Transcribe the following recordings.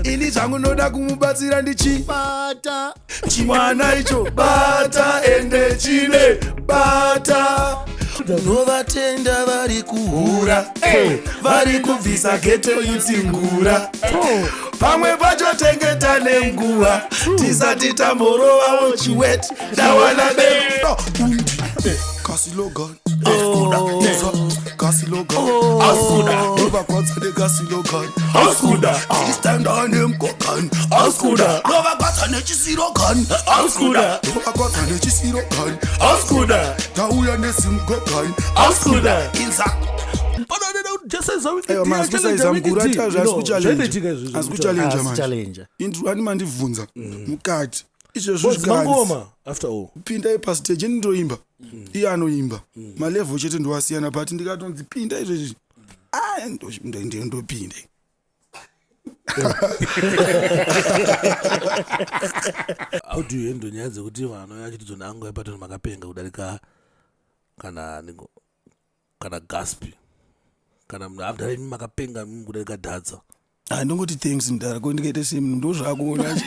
Ini zvangu ndoda kumubatsira ndichibata chimwana icho, bata ende chine bata. Novatenda vari kuhura, vari kubvisa geto yutsingura. Pamwe pacho tenge nenguva tisati tamborovawo chiweti. Ndawana be kasilogan kasilogan novakwatsa nekasilogan istanda nemgogan novakwatsa necisirogan novakwatsa necisirogan tauya nesimgogan inza. Aiwa, mukuru ati hazvasi kuchallenge, asi kuchallenge manje. Challenge. Indru ani mandibvunza mukati izvezvo zvikanzi mangoma after all. Pindai pastage, ini ndoimba, iye anoimba, malevel chete ndowasiyana, but ndikatonzi pinda izvezvi, ah, ndopinda. How do you handle nyaya dzekuti vanhu vachiti dzona angu yapatoni makapenga kudarika kana kana gaspi kana munhu abdara imi makapenga imi kudarika dhadza? Ah, ndongoti thanks mudhara, ko ndikaita semunhu ndozvakuona,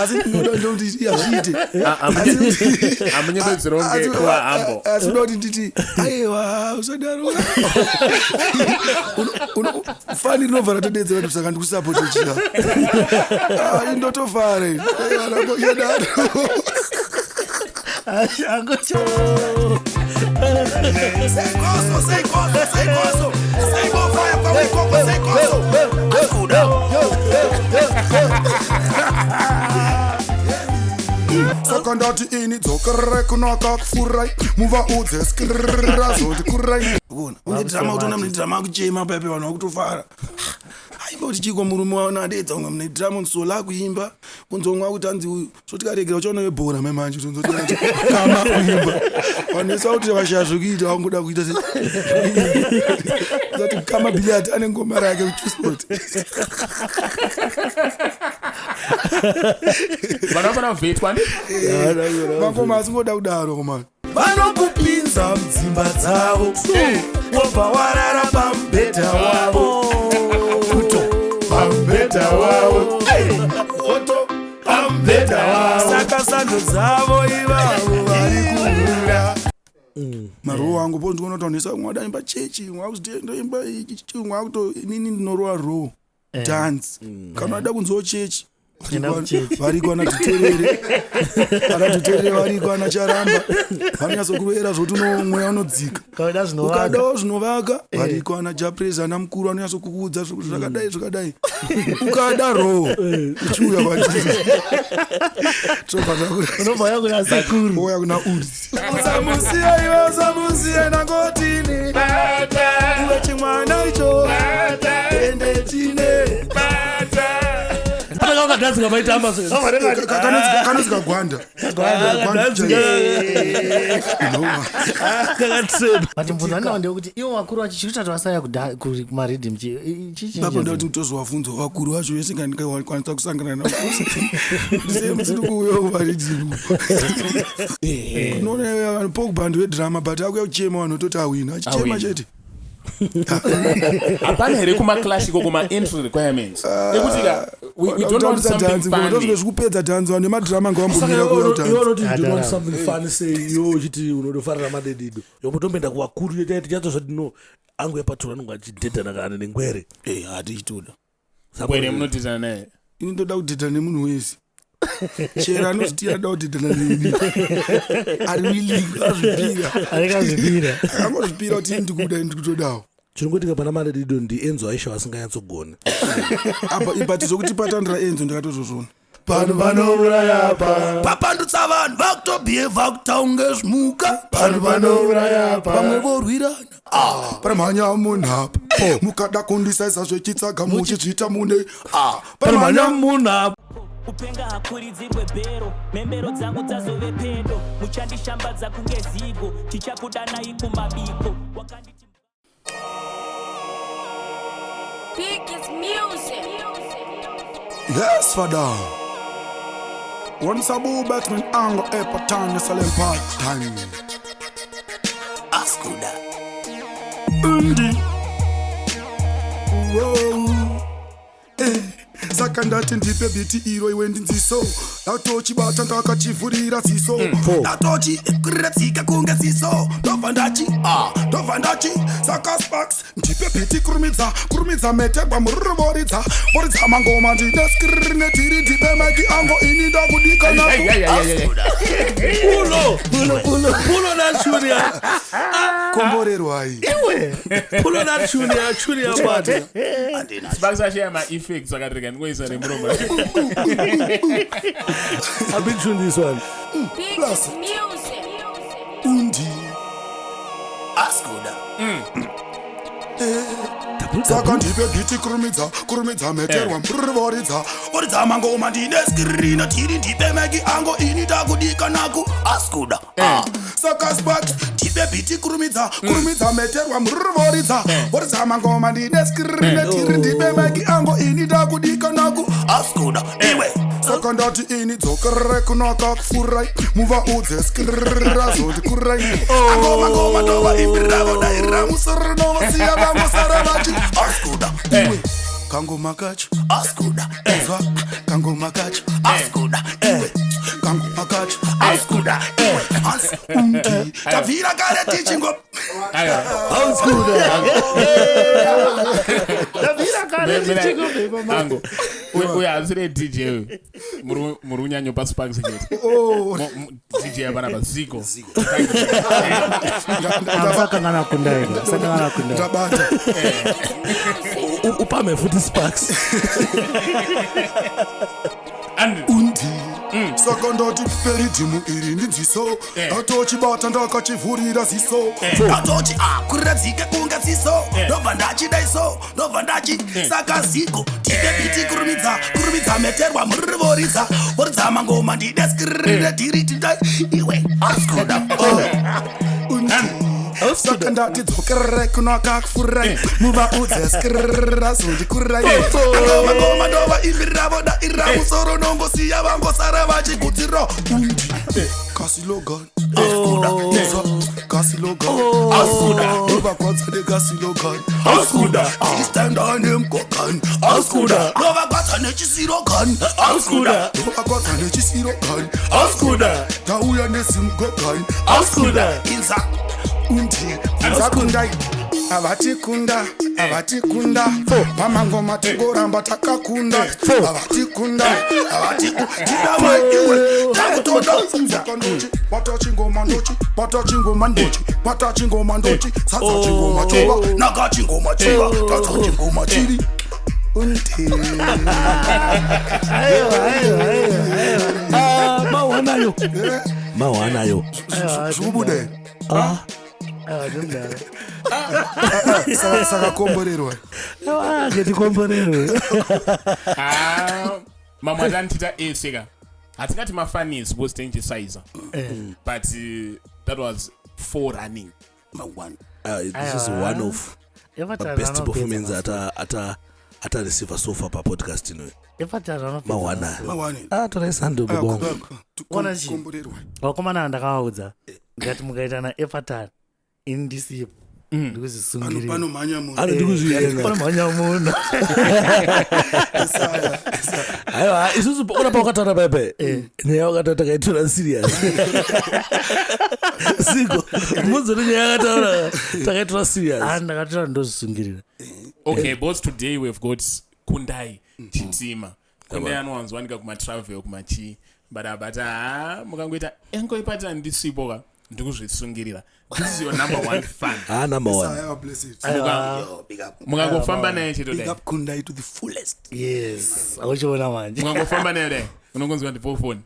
asi ndinoda ndokuti hazviite. Hamunyepedzero kunge kuva humble. Asi uda kuti nditi aiwa, usadaro. Fani rinobva ratodedzera kuti saka ndikusapota chia indotofara yadaro. Angocho. Seikoso, seikoso, seikoso, seibofaya kwawikoko, seikoso asikuda. Saka ndati ini dzokerere kunaka kufurai, muvaudze skrazondikurai. Une drama, kutoona mune drama akuchema paipe, vanhu vakutofara. Aimba kuti chiko murume waona adedza umwe mune drama nsola akuimba kunzomwa kuti anzi uyu so tikaregera uchaona webhora mai manje tonzoti kama kuimba vanhu vese vakuti vashaya zvekuita, vangoda kuita se zati kama biliard ane ngoma rake kuchusport. Vanhu vanofanira kuvhetwa ndi Mangoma asingoda kudaro komana, vanokupinza mudzimba dzavo, wobva warara pamubhedha wavo, kuto pamubhedha wavo, oto pamubhedha wavo. Saka sando dzavo ivavo vari kuhura marowo angu po ndikuona kuti vanhu vese vamwe vadaimba chechi, umwe akuti ndoimba ichi, umwe akuto inini ndinorowa row dance. Kana vada kunzwawo chechi, Enda kuchechi. variko ana Dhuterere, ana Dhuterere variko, ana Charamba vanonyatsokurera zvokuti mweya unodzika. Kauda zvinovaka. Ukadawo zvinovaka, variko ana Japres, ana mukuru anonyatsokukuudza zvokuti zvakadai zvakadai. Ukada roho, uchiuya kwatiri, tobva Unobva uya kuna sekuru. Ouya kuna uri. Usamusiya iwe, usamusiya, nangotini iwe chimwana icho ende chine Panaka wakadhanzika maitamba. Kanonzi kagwanda. Kakatrend. But mubvunzo wandinawo ndewekuti ivo vakuru vacho chiri kutati vasaya kumariddim. Papo ndauti kutozovabvunza vakuru vacho vese ngandikakwanisa kusangana navo, sei musiri kuuya kumariddim? Unoona vanhu Pogba ndewedrama, but akuya kuchema, vanhu vototi awina, achichema Awina. chete. Hapana here kumaclash iko kuma-entry requirements ekuti ka we don't want something funny? Ndozvine zvikupedza dhanzi, vanhu vemadrama ngavambomira Saka kuuya iwe kudhanzi. unoti do want Atarara. something funny sei, iwe uchiti unodofarira madedido, yombotomboenda kuvakuru tichatsozvati no angu yapatura anonge achidhedhana kana nengwere. Hatichitoda. Ngwere munodhidhana naye? Ini ndoda kudhedhana nemunhu wese, chero anoziti anoda kudhedhana neni ari willing, azvipira. Arekazvipira. Akangozvipira kuti ini ndikuda, ini ndikutodawo. Chinongoitika pana madedido ndiEnzo Aisha vasinganyatsogoni. Apa but zvokuti patandira Enzo ndakatozozvona. Vanhu vanouraya pa Papandutsa vanhu vakutobhiyevha kutaunge zvimuka. Vanhu vanouraya pa Vamwe vorwirana. Ah, paramhanya munhu apa, mukada kundisaisa zvechitsaga muchizviita mune, ah, paramhanya paramhanya munhu apa. Kupenga hakuridzirwe bhero, mhembero dzangu dzazove pedo, muchandishambadza kunge zigo, tichakudanai kumabiko. Wakanditi Biggest music. Yes, father. Once a boo Batman ango epatan salem part time. Askuda. Undi. oh. Saka ndati ndipe biti iro iwe ndinziso, ndatochibata ndakachivhurira ziso, ndatochikurira tsika kunge ziso, ndobva ndachi ndobva ndachi. Saka Sparks, ndipe biti, kurumidza kurumidza, metegwa mururivoridza voridza mangoma, ndine skiriri netiri, ndipe maiki ango, ini ndakudika. Pulo, pulo, pulo, pulo that tune ya. Komborerwai. Pulo that tune ya, tune ya bad. Sparks ashaya ma-effects, akati rega ndingoisa remuromo. A big tune this one. Biggest music. Undi Askuda. Saka ndipe biti, kurumidza kurumidza, meterwa mururivoridza Oridza mangoma, ndine skirina tiri, ndipe maiki ango, ini ndakudika naku askuda. Saka Sparks, ndipe biti, kurumidza kurumidza, meterwa mururivoridza voridza mangoma, ndine skirine tiri, ndipe maiki ango, ini ndakudika naku Askuda iwe. Saka ndati ini dzokerere kunaka kufurai, muvaudze skirrazondikurai Angoma ngoma ndova imbirira dairira musoro, novasiya vangosara vachi askuda. Iwe, kangoma kacho Askuda. Ezwa kangoma kacho Askuda iwe. Kangoma kacho Askuda iwe. Hansi undi tabvira kare tichingo Aiwa. Old school there. Ndabvira kare tichingobva. Ango uyo haasire DJ uyu, muri kunyanyopa Sparks chete. Oh. DJ apanapa Ziko. Musakangana kundai, musakangana kundai. Ndabata. Upame futi Sparks. Andrew. Undi saka ndati peridhimu iri ndinziso, Eh. ndatochibata ndakachivhurira ziso, Ndatochi akurira dzike kunge ziso, ndobva ndachidaiso, ndobva ndachi. Saka Ziko, ndipe biti, kurumidza kurumidza, meterwa mururivoridza voridza mangoma, ndide skirire dhiri tida iwe askuda. Undi saka ndati dzokerere kunaka kufurai, muvaudze skirrazondikurai Angoma ngoma ndova imbirira voda irira musoro, nongosiya vangosara vachigutsiro. Undi kasilogan askuda kasilogan Askuda. ndovakwadza nekasilogan Askuda. Tistandanemgogan askuda, ndovagwadza nechisiro-gan askuda. Ndovakwadza nechisiro-gan Askuda. Tauya nesimgogan Askuda inza. Undi zakundai, havatikunda, havatikunda pamangoma, tingoramba takakunda, havatikunda, Tidawe iwe takutoda. Ndochi bata chingoma, ndochi bata chingoma, ndochi bata chingoma, ndochi sadza chingoma chova. Naka chingoma chiva tatsa chingoma chiri. Undi. Aiwa, aiwa, aiwa, aiwa. Ah, mawanayo. Mawanayo. Zvikubuda here? Aiwa, ndimudaro. Saka komborerwa. Aiwa, ngatikomborerwe. Ah, mamwe atandiita ese ka hatingati mafanis because tinchisaiza, but that was four running. Mangwana. This is Aiwa. one of the Epatari best anopedza performance masuku. ata receiver so far papodcast inoyi. Epatari anopedza Mawana. masuku. Mawani. Ah, torai sando bobongo. Ona chii? Komborerwa. Vakomana ndakavaudza, ndikati mukaita naepatari ini ndisipo, ndikuzvisungirira. Panomhanya munhu. Ano ndikuzviyenga. Panomhanya munhu. Aiwa, isusu ona pawakataura paipai. Nyaya wakataura takaitora serious. Siko, mudzori nyaya yakataura takaitora serious. Ah, ndakatora ndozvisungirira. Okay, but today we've got Kundai Chitima. Kundai anowanzowanika kumatravel kumachii, but abata ha mukangoita engoipata ndisipo ka ndikuzvisungirira. This is your number one fan. Ah, number one. Isaiah, bless it. Yo, big up. Mukangofamba naye chete Big dai up Kundai to the fullest. Yes, auchiona manje. Mukangofamba naye dai unongonzwa ndipofoni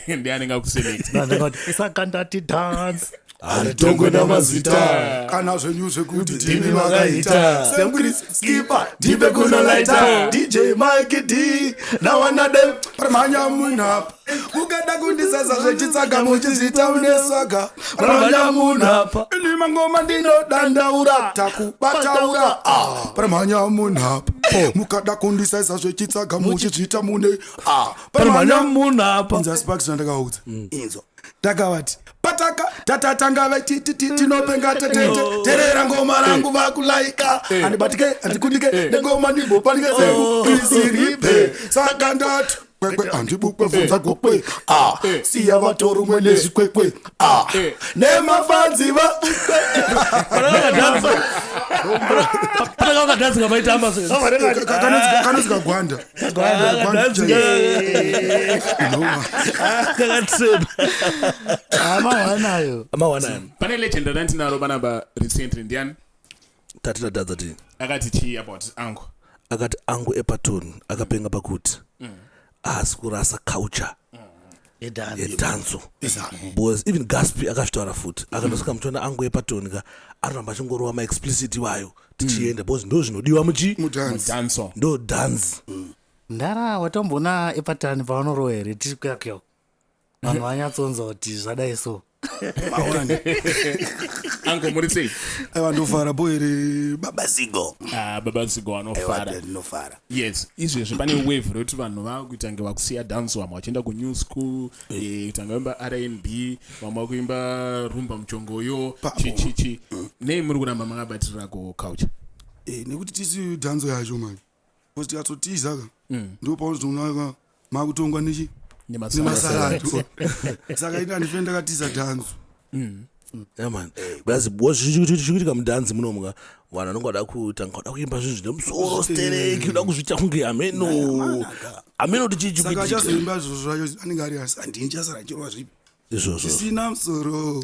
ndianenge akuselect. Ndakati saka ndati dance. Tongo namazita kana zvenyu zvekuti ndimi makaita. Sam Chris Skipper, ndipe kunolaita DJ Mike D nawana dem paramhanya munhu apa, mukada kundisasa zvechitsaga muchizvita uneswaga, paramhanya munhu apa, ini mangoma ndinodandaura takubataura. Ah, paramhanya munhu apa, mukada kundisasa zvechitsaga muchizvita mune, ah, Paramhanya paramhanya munhu apa. Inza Sparks, zvandakaudza Inzo. ndakavati Takataka tatatanga vaitititi tinopenga tetete terera ngoma rangu vakulaika handibatike handikundike nengoma ndimbopanike isiripe saka ndati kwekwe handibukwe bvunza gokwe a siya vatorumwe nezvikwekwe a nemafanzi va Panaka wakadhanzi kamaitamba Kanonzi kagwanda. Kakatrena. Amawanayo. Amawanayo. Pane legend randinaro panapa recently, ndiani? Tati tadhanza tini. Akati chii about angu? Akati angu epatoni akapenga pakuti haasi kurasa culture yedhanzo, because even Gaspi akazvitaura futi, akandosvika muchiona angu epatoni ka anoramba achingorova maexplicit iwayo tichienda, because ndo zvinodiwa muchi Mudhanzi. Danso. Ndo dhanzi. Ndara watomboona epatani pavanorowa here? Tiri kuyakuya vanhu vanyatsonzwa kuti zvadai so. Maone. Angu, muri sei? Aiwa, ndofara bo here, baba Zigo? Ah, baba Zigo Aiwa, anofara. ndinofara. Yes, izvezvi pane wave rekuti vanhu vakuita kunge vakusiya dance, vamwe vachienda kunew school, kutanga kuimba R&B, vamwe vakuimba rumba, muchongoyo, chichichi. Nei muri kuramba makabatirira kuculture? Nekuti tisi dhanzo yacho mani, because tikatotiza ka, ndo paunozoona makutongwa nechi nemasarado. Saka ini handifei ndakatiza dhanzo. Yeah man, because zvikuitika mudhanzi munomu ka, vanhu vanonge vada kuita nga vada kuimba zvinhu zvine musoro stereki, uda kuzviita kunge hameno hameno kuti chii Saka chikuitika. achazoimba izvozvo zvacho anenge ari asi handini chasara chirwa zvipi Izvozvo. zvisina musoro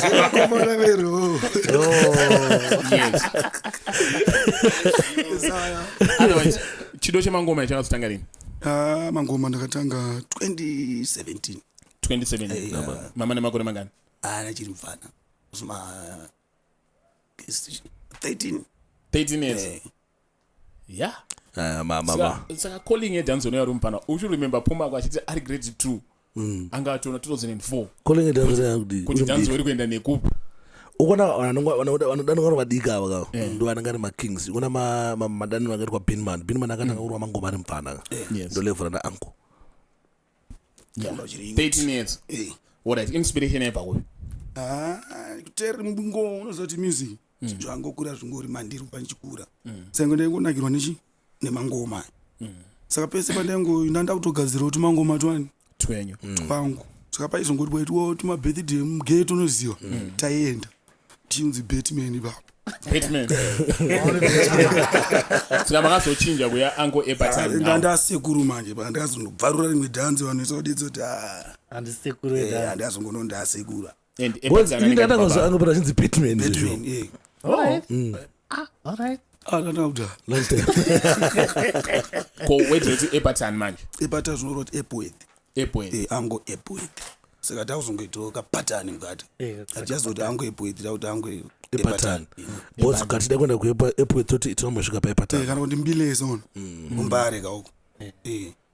zvevakomana vero. Yes. Otherwise, chido chemangoma chakazotanga rini? Ah, mangoma ndakatanga 2017. 27, mama nemakore mangani? Ana chiri mufana zvima 13. 13 years, yeah. Ah, ma Saka calling yedhanzo yari mupana, you should remember Puma achiti ari grade 2, anga atona 2004. Calling yedhanzo yakuti Kuti dhanzo iri kuenda nekupi? Ukona vanodanwa vari vadiki ava ka, ndo vanenge ari makings. Ukona madaniro akaitwa Binman. Binman akatanga kurwa mangoma ari mupfana ka. Ndo level rana uncle. 13 years. Alright, inspiration yaibva kupi? Ah, kuteerera ngoma, unoziva kuti music zvangokura zvingori mandiri kubva ndichikura. Saka ndaingonakirwa nechi nemangoma. Saka pese pandaingo ndanda kutogadzira kuti mangoma twani Twenyu. twangu. Saka paizongoti kwaitwa tumabirthday mugate, unoziva, taienda tichinzi Batman ipapo. Batman. Saka makazochinja kuya ango epatani now? Ndandasekuru manje, pa ndakazondobvarura rimwe dhanzi, vanhu vese kuti ah, Handisekuru edhanzi. handazongono ndasekura. And Because Epatani ini anenge ari ndakatanga baba. angopera achinzi Batman izvo. Batman, eh. Alright. Ah, alright. Ah, ndatanga kudhara. Long time. Ko wedzera kuti epatani manje? Epata zvinoreva kuti Epworth. Epworth. Ango Epworth, saka takuzongoitawo kapatani mukati. Hatichazoti ango Epworth, takuti ango Epatani, because katida kuenda kuEpworth toti tinombosvika paEpatani. Kana kuti mbilesa ona. Kumbare kauko.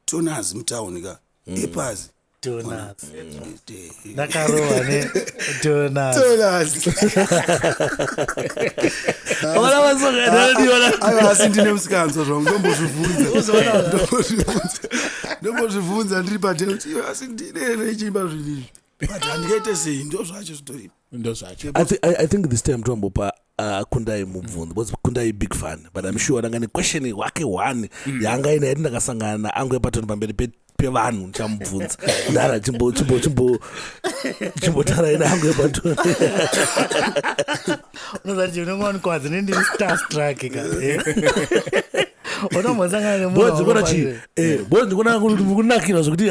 Tonazi mutauni ka epazi. Donuts. Ndakarova ne donuts. Ona masonga anodiwa. Aiwa, asi ndine musikanzwa zvangu, ndombozvibvunza ndiri padhe kuti iwe, asi ndine here ichiimba zvinhu izvi, but handingaite sei, ndo zvacho zvitoripo. Ndo zvacho. I think this time tombopa Kundai mubvunzo, because Kundai big fan, but I'm sure anga nequestion wake one yaanga ine yati ndakasangana naangu epatoni pamberi pevanhu ndichamubvunza. Ndara chimbo chimbo chimbo chimbotaura ine angu epatoni. Unoziva kuti unenge wanikwadzi nendiri star struck ka. Unombosangana Because ndikuona chi nemunhu. because ndikuona kuti kunakirwa zvekuti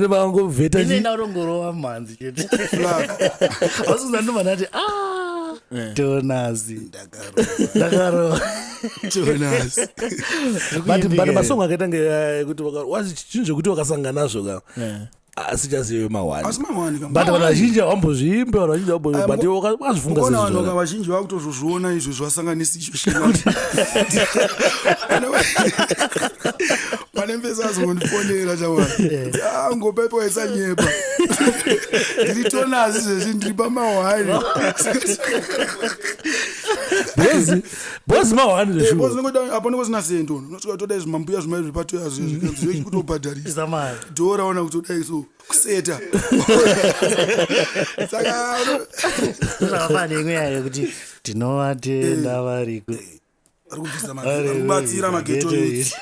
vangovheta chi. Inoenda kutongorova mhanzi chete. Wasuza ndobva ndati ah, donuts. Ndakarova. Jonas. But masongo akaita ngekuti wazi chinhu zvekuti wakasangana nazvo ka, asi chazive mawani. Asi mawani ka. But vanhu vazhinji havambozviimbe, vanhu vazhinji havambo, but iwe wakazvifunga Ukaona vanhu sezvizvona. vazhinji vakutozozviona izvo zvasanganisa icho china. Pane mfesi azongondifonera chamwari, angopepa waisanyepa, ndiri tonasi zvezvi, ndiri pamahwani. Bozi mahwani zveshuwa. Apo ndiko sina sento. Unosvika todai zvimambuya zvimai zvepatoya zvezvo kutobhadharisa. Isa mari. Dhora ona kutodai so kuseta. Saka Zvakafanana neimwe yayo yekuti tinovatenda vari ku vari kubvisa vari kubatsira mageto youths.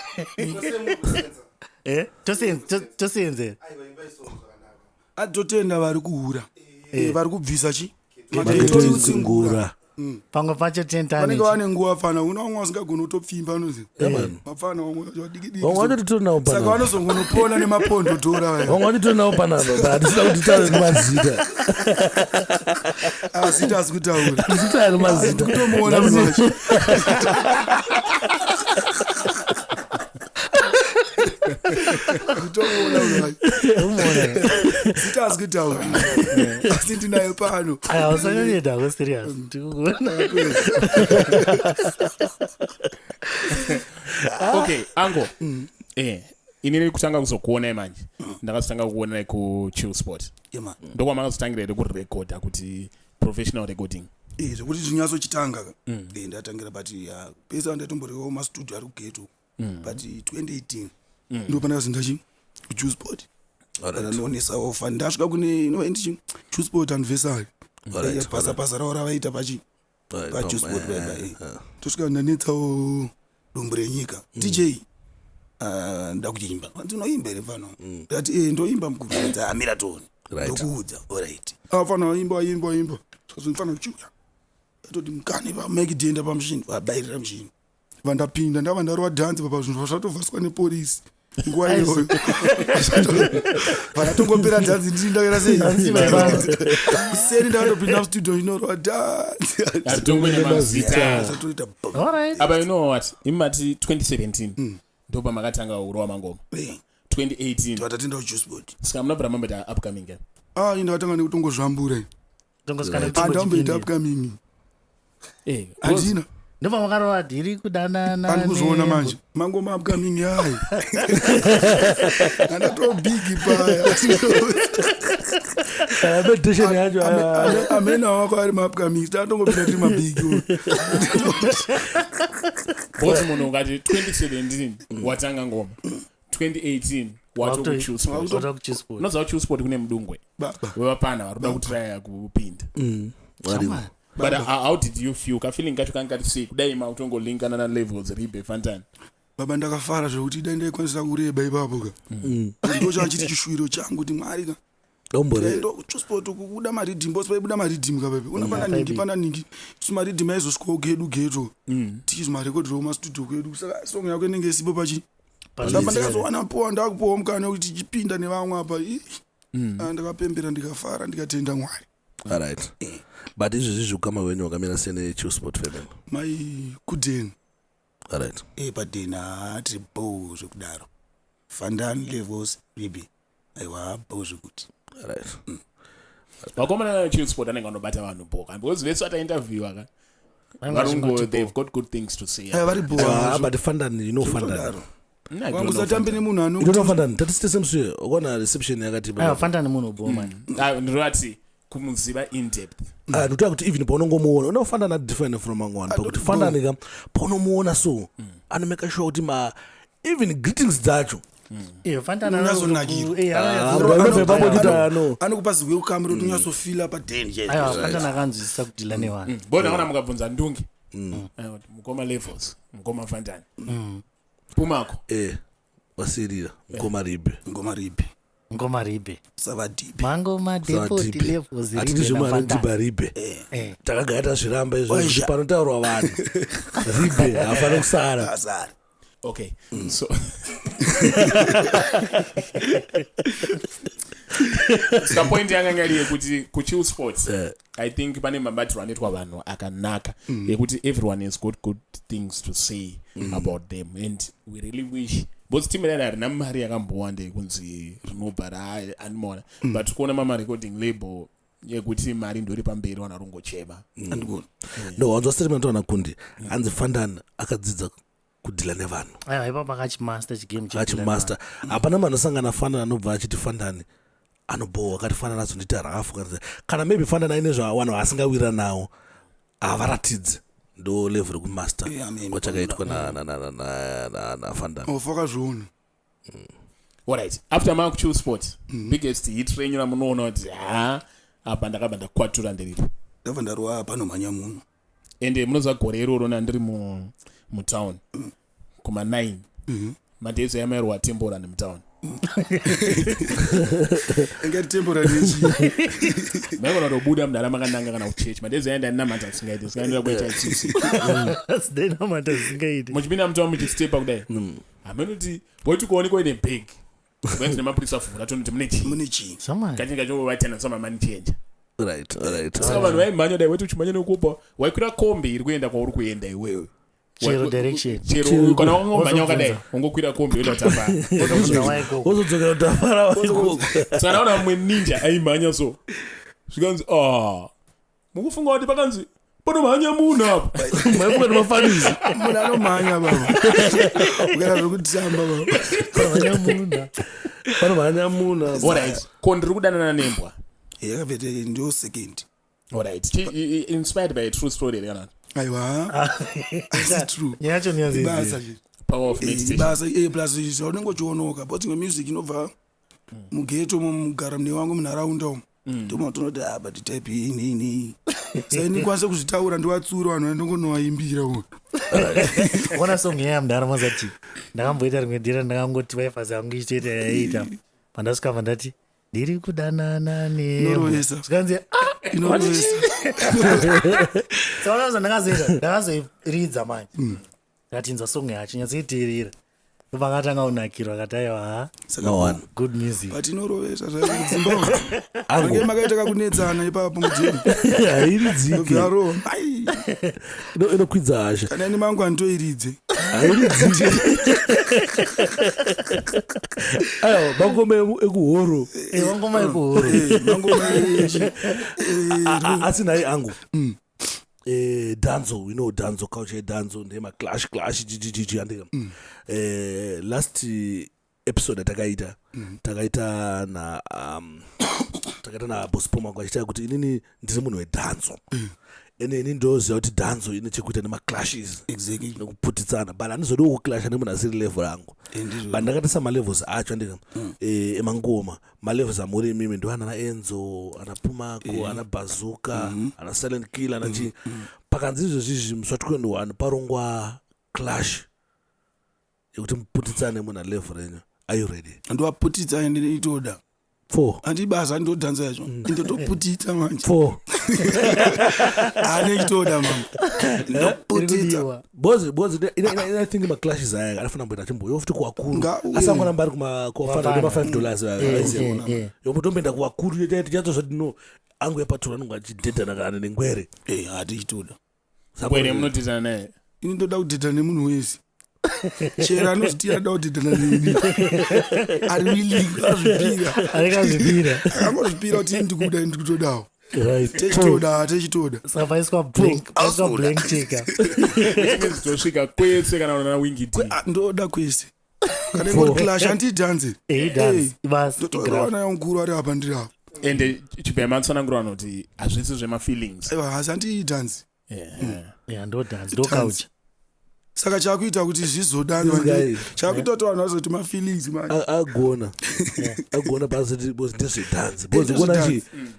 Eh, tosenzera. Atotenda vari kuhura. Vari kubvisa chi? Mageto youths ngura. Pamwe pacho tentani. Vanenge vane nguva fana, una vamwe vasingagoni kutopfimba anozi. Mapfana vamwe vadiki Vamwe vanotitori nawo Saka panapa. vanozongonopona nemapondo dhora vaya. Vamwe vanotitori nawo panapa, but hatisina kuti taure nemazita. Asi tasi kutaura. Hatitaure nemazita. Kutomuona munhu wacho. Kutomuona munhu wacho. Umuona. Zita asi kutaura. Asi ndinaye pano. Aya usanyanyeda ko serious. Ndikukuona. Okay, ango. Inini kutanga kuzokuonai manje. Ndakazotanga kukuonai ku Chill Spot. Yeah, man. Ndokwamakazotangira here kurekodha kuti professional recording? Zvekuti zvinyatsochitanga ka. Ndatangira but ya pese andatomborewo mastudio ari kugeto. But 2018 ndo pandakazoenda chi kuJuice Spot. Ndandoonesawo fan ndasvika kune ino ndichi Juice Spot anniversary. Basa basa ravo ravaita pachi paJuice Spot bye. Tosvika ndanetsawo dumbu renyika. DJ ndakuimba. Ndinoimba here pano? Ndati ndoimba mukuru. Ndati amira toni. Ndokuudza. Alright. Afana imba imba imba. Saka chiuya. Atoti mukane pa make denda pamushini, vabairira mushini. Vandapinda ndava ndarova dhanzi papa zvinhu zvatovhaswa nepolisi. Nguva iyoyo. Vanatongopera dhanzi ndini ndakaita sei? Kuseni ndakatopinda mustudio ndinorova dhanzi. Hatitongwe nemazita. Zvatoita bum. All right. Apa you know what? Imati 2017 ndopamakatanga kurova mangoma. 2018 Vatatenda kuJuice Spot. saka munobvira mamboita upcoming eh? Ah, ini ndakatanga nekutongozvambura. Tongosvika Handamboita nekuti upcoming. Eh, Handina. Ndobva makarova dhiri kudanana. Andikuzoona manje. Mangoma upcoming yayi. Andatobigi paya. Meditation yacho. Amena wako ari maupcoming. Tatongopinda tiri mabigi. Because munhu ungati 2017 watanga ngoma 2018 watokuchill Spot. Watokuchill Spot. Unoziva Chill Spot kune mudungwe Baba. wevapana vari kuda kutraya kupinda. Varimo. But how did you feel? Kafeeling kacho kanga kati sei kudai makutongoलिnkana nalevels ribe fantan? Baba ndakafara zvekuti dai ndaikwanisa kureba ipapo ka. Ndo chachiti chishuwiro changu kuti Mwari ka. Dombore. Ndo kuChusport kubuda maridhim boss paibuda maridhim ka pepe. Una pana ningi pana ningi. Isu maridhim aizosvikawo kedu geto. Tichizomarekodherawo mastudio kwedu. Saka song yako inenge isipo pachi. Saka ndakazowana puwa ndakupuwa mukana wekuti tichipinda nevamwe apa. Ih. Ndakapembera ndikafara ndikatenda Mwari. Alright. But izvezvi ukama hwenyu hwakamira sei neChill Sport family? Mai kudeni. Alright. Padeni haatiri bho zvekudaro. Fandan levels ribi. Aiwa bho zvekuti. Alright. Vakomana Chill Spot anenge anobata vanhu boka because vese vatainterviewa ka varungu they've got good things to say. Vari bho. Ah, but Fandan, you know Fandan. Zvekutodaro. I don't Wangu know usatambe Fantan. nemunhu You don't know Fandan. Tatisite semusi ukaona reception yakati. Aiwa Fantan munhu bho man. Ah, ndinoti kumuziva in depth. Ah, ndikuti kuti even paunongomuona unofanana different from mamwe vanhu pakuti Fandan ka paunomuona so anomeka sure kuti ma even greetings dzacho Iyo Fantan Unazonakirwa. Ah, unobva ipapo uchiti, ah, no. Anokupa ziwelcome rekuti unyatsofila padeni chete. Aiwa Fantan akanzwisisa kudhila nevanhu. Bona kana mukabvunza ndungi. Aiwa, mukoma levels, mukoma Fantan. Pumako. Wasirira mukoma ribe. Ngoma ripi. Ngoma ribe. Savadipi. Mangoma depot levels hatidi ribe zvemwe naFantan. anodhibha ribe. Takagara tazviramba izvozvo kuti Oisha. panotaurwa vanhu ribe hafani kusara. Azara. Okay. So Saka point yanga iri yekuti kuchill sports I think pane mabatiro anoitwa vanhu akanaka yekuti everyone has got good things to say about them and we really wish because team rari harina mari yakambowanda yekunzi rinobva raanimona but kuona mamarecording label yekuti mari ndori pamberi vanhu varongochema. Andikuona. No, wanzwa statement wana kundi hanzi Fandan akadzidza kudhila nevanhu. Aiwa ipapo akachimaster chigame Achimaster. Hapana munhu anosangana Fandan anobva achiti Fandan anobhowa akati Fandan azondiita rafu kana maybe Fandan aine zvavanhu vaasingawira nawo havaratidzi. Ndo level rekumaster Yeah, I mean, kwachakaitwa naFandam. Ofa wakazviona. Alright, after Mark Chill Sport, biggest hit renyu ramunoona kuti ha, apa ndakabva ndakwatura ndiripo. Ndabva ndarova panomhanya munhu. Ende munoziva gore iroro nandiri mutown kuma 9 madezo yamairwa tembora nemutown. Ingati temporary yechi. Maigona kutobuda mudara makananga kana kuchechi madezo yaenda ndinamata singaiti singaendera kuita tsitsi. Sidainamata zvisingaiti. Muchipinda mutown muchistepa kudai, hameno kuti boiti kuonekwa ine bag kuenzi nemapurisa avhura tonoti mune chii. Mune chii? Zvamai. Kachinge kachovatena samamani chenja. Right, right. Saka vanhu vaimhanya dai, waiti uchimhanya nekupa waikwira kombi iri kuenda kwauri kuenda iwewe. Chero direction. Chero kana wangomhanya wakadai, Wozobvunza. wangokwira kombi yoenda kutafara. Wozobvunza waikoko. Wozodzokera kutafara waikoko. Saka ndaona mumwe ninja aimhanya so, zvikanzi, a mukufunga kuti pakanzi panomhanya munhu apa. Maifunga nemafanisi. Munhu anomhanya baba, ukaita zvekutamba baba. Vanyamuna. Panomhanya munhu. Alright, ko ndiri kudanana nembwa? Yakabvete ndo second. Alright, inspired by a true story here kana? Aiwa, asi true. Nyaya yacho Ibasa niyaziziva. che. Power of meditation. Ibasa plus zvaunenge uchionoka but imwe music inobva mugeto mugara mune wangu munharaunda umu, ndomatonoti ah, but type iyi nei saka ndikwanise kuzvitaura ndiwatsura vanhu vandongonowaimbira uno. Ona song yaya mudhara mazati ndakamboita rimwe dhira, ndakangoti waifasi yangu ichitoita yaiita, pandasvika pandati ndiri kudanana Inorovesa. nezvikanzi ah. Inorovesa. Saka ndakazoita ndakazoiridza manje, ndatinzwa song yacho nyatsoiteerera, ndopakatanga kunakirwa akati aiwa ha. Saka No one. Good music. But inorovesa zvakudzimba ange makaita kakunetsana ipapo mudzimu. Hairidzike. Bvarova ai. Inokwidza hasha. Kana ini mangu handitoiridze. Hairidzike. Aiwa, mangoma ekuhoro. Wangoma ekuhuru. Mangoma. Asi nhai angu, danzo, we know danzo culture, danzo ndemaclash clash chichichichi andika. Last episode yatakaita, takaita na takaita naBospoma kwachitaa kuti inini ndiri munhu wedhanzo, ende ini ndoziva kuti dhanzo ine chekuita nemaclashes nekuputitsana, but handizodiwo kuclasha nemunhu asiri level rangu. But ndakatarisa malevels acho andika, emangoma, malevels amuri imimi ndo ana Enzo, ana Pumako, ana Bazuka, ana Silent Killer, ana chii. Pakanzi izvozvizvi musi wa 21 parongwa clash yekuti muputitsane munhu alevel renyu, are you ready? Ndowaputitsa ende itoda. Four. Handi basa ndodhanza yacho, indotoputitsa manje. Four. Ane chitoda mama, ndoputitsa. Irikudiwa. Bozi I think maclashes aya anofanira kumboita achimboyo futi kuwakuru. Asi angoramba ari kuwafana nema $5. Yombotomboenda kuwakuru, tichatsozvati no angu yapatura anonge achidhedhana kana nengwere. Hati chitoda. Ngwere munodhidhana naye? Ini ndoda kudhedhana nemunhu wese chero anozviti anoda kudhedhana neni ari willing azvipira. Aringazvipira. Akangozvipira kuti ndikuda, ndikutodawo. Right. Techitoda, techitoda. Saka paiswa blank, paiswa blank checker. Which tosvika kwese kana unana Wingi D. Ah, ndoda kwese kana ingori clash, handidhanze. Dance ibasa igraph. Ndotoona yankuru ari apa, ndiri apa. Ende chibva matsanangura vanoti hazvisi zvemafeelings. Aiwa, asi handidhanzi. Yeah, ndo dance, ndo culture. Saka chakuita kuti zvizodanwa This guy. chakuita kuti vanhu vazoti mafeelings manje. Agona agona pasiti bozi ndezvedhanzi, bozi kuona chi Ndezvedhanzi.